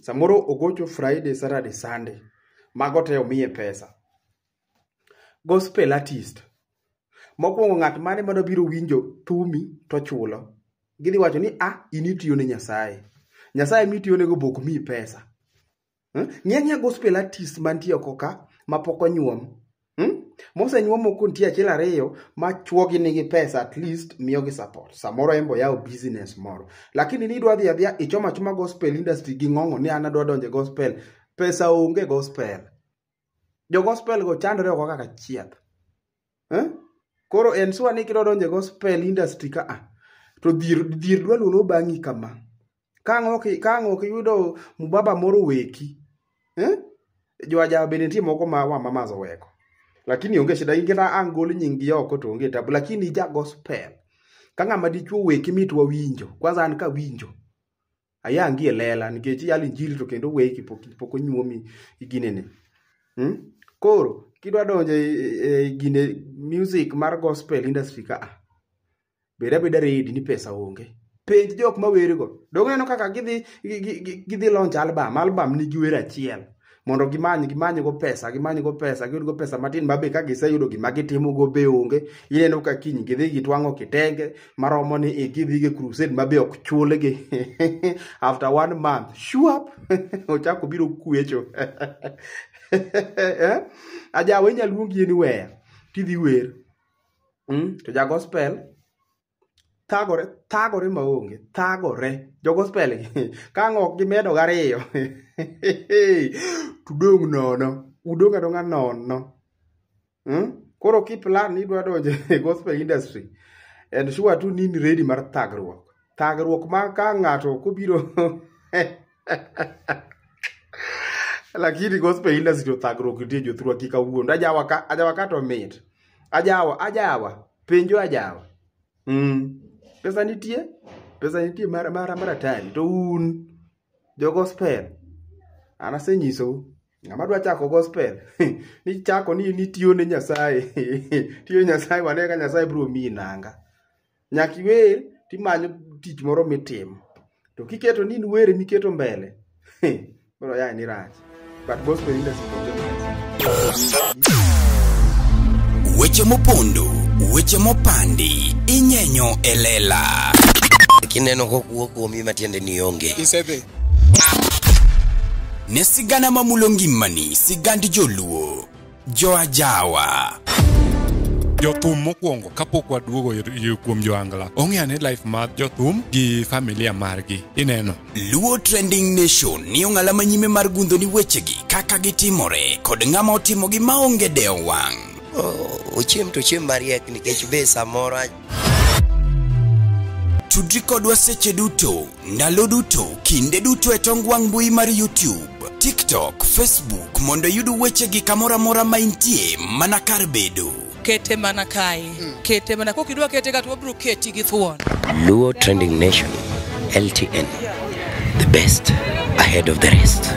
Samoro ogocho Friday, Saturday, Sunday. Mago te omiye pesa. Gospel artist. Mokwongo ng'at mane mano biro winjo thumi to chulo. Gidhi wacho ni in itiyo ne Nyasaye. Nyasaye mitiyonego be ok miyi pesa. Ng'i ang'iya gospel artist mantie oko ka mapok onyuom. Mosenyuom moko nitie achiel ariyo ma chuogi nigi pesa at least miyogi support. Samoro en be oyawo business moro. Lakini ni idwa dhi adhiya ichomo achoma gospel industry gi ng'ong'o ni an adwa donjo e gospel. Pesa onge gospel. Jo gospel go chandore oko kaka chieth. Eh? Koro en sure ni kidwa donjo e gospel industry ka a, to dhier dhier dwa luoro bang'i kama. Ka ang' ok ka ang' ok iyudo mubaba moro weki. Eh? Jo ajawa bende nitie moko ma wamamas oweko. Lakini onge shida in kata ang' gol nying gi oko to onge tabu. Lakini ja gospel. Ka ng'ama dichuo weki mit wawinjo. Kwanza an kawinjo. Ayangi e lela nikech iyalo injili to kendo weki pok pok onyuomi ginene. Koro kidwa donjo e gine music mar gospel industry ka a, bed abeda ready ni pesa onge. Penj jok mawergo. Donge ineno kaka gidhi gidhi launch album, album nigi wer achiel. Mondo gimany gimany go pesa, gimany go pesa, giyud go pesa matin mabe ka giseyudo gima gitimo go be onge. Ineno ka kiny gidhi gitwang'o kitenge maromo ni e gidhi go e crusade mabe ok chulgi. After one month, shuap, ochako biro kwecho. Eh? Ajawa inyal luongi anywhere tidhi wer. To ja gospel thagore thagore maonge thagore jo gospel gi ka ang' ok gimedo gariyo to udong' nono udong' adong'a nono. Koro kiplan ni idwa donjo e gospel industry en sure tu ni in ready mar thagruok thagruok ma ka ng'ato kobiro lakini gospel industry to thagruok nitie jothurwa kik awuond ajawa ka ajawa ka to mit ajawa ajawa penjo ajawa. Pesa nitie, pesa nitie mar mar mar atari. To un jo gospel, an asenyisou ng'ama dwa chako gospel ni chako ni nitiyo ne Nyasaye tiyo Nyasaye wane ka Nyasaye biro miyi nanga. Nyaka iwer timanyo tich moro mitimo. To kiketo ni in wer emiketo mbele, koro yaye ni rach. But gospel industry to onge pesa.
Weche mopondo, weche mopandi, inyenyo e lela.
Kineno kokuo kuomi matiende ni onge.
Isedhi. Ne sigana mamulo ngimani, sigand joluo, joajawa.
Jothum mokwongo kapok waduogo kuom joangla ong'e ane life mar jothum gi familia margi ineno.
Luo Trending Nation ni ong'ala manyime mar gundho ni wechegi kaka gitimore kod ng'ama otimogi maonge dewo wang'.
Ochiem to ochiem mariek nikech be samoro
Tudri kodwa seche duto, ndalo duto, kinde duto e tong wang' mbui mar YouTube, TikTok, Facebook mondo iyud wechegi kamoro amora ma intie mana kar bedo.
Kete mana kae. Kete mana kokidwa kete ka to wabiro keti gi thuon.
Luo Trending Nation, LTN, the best ahead of the rest.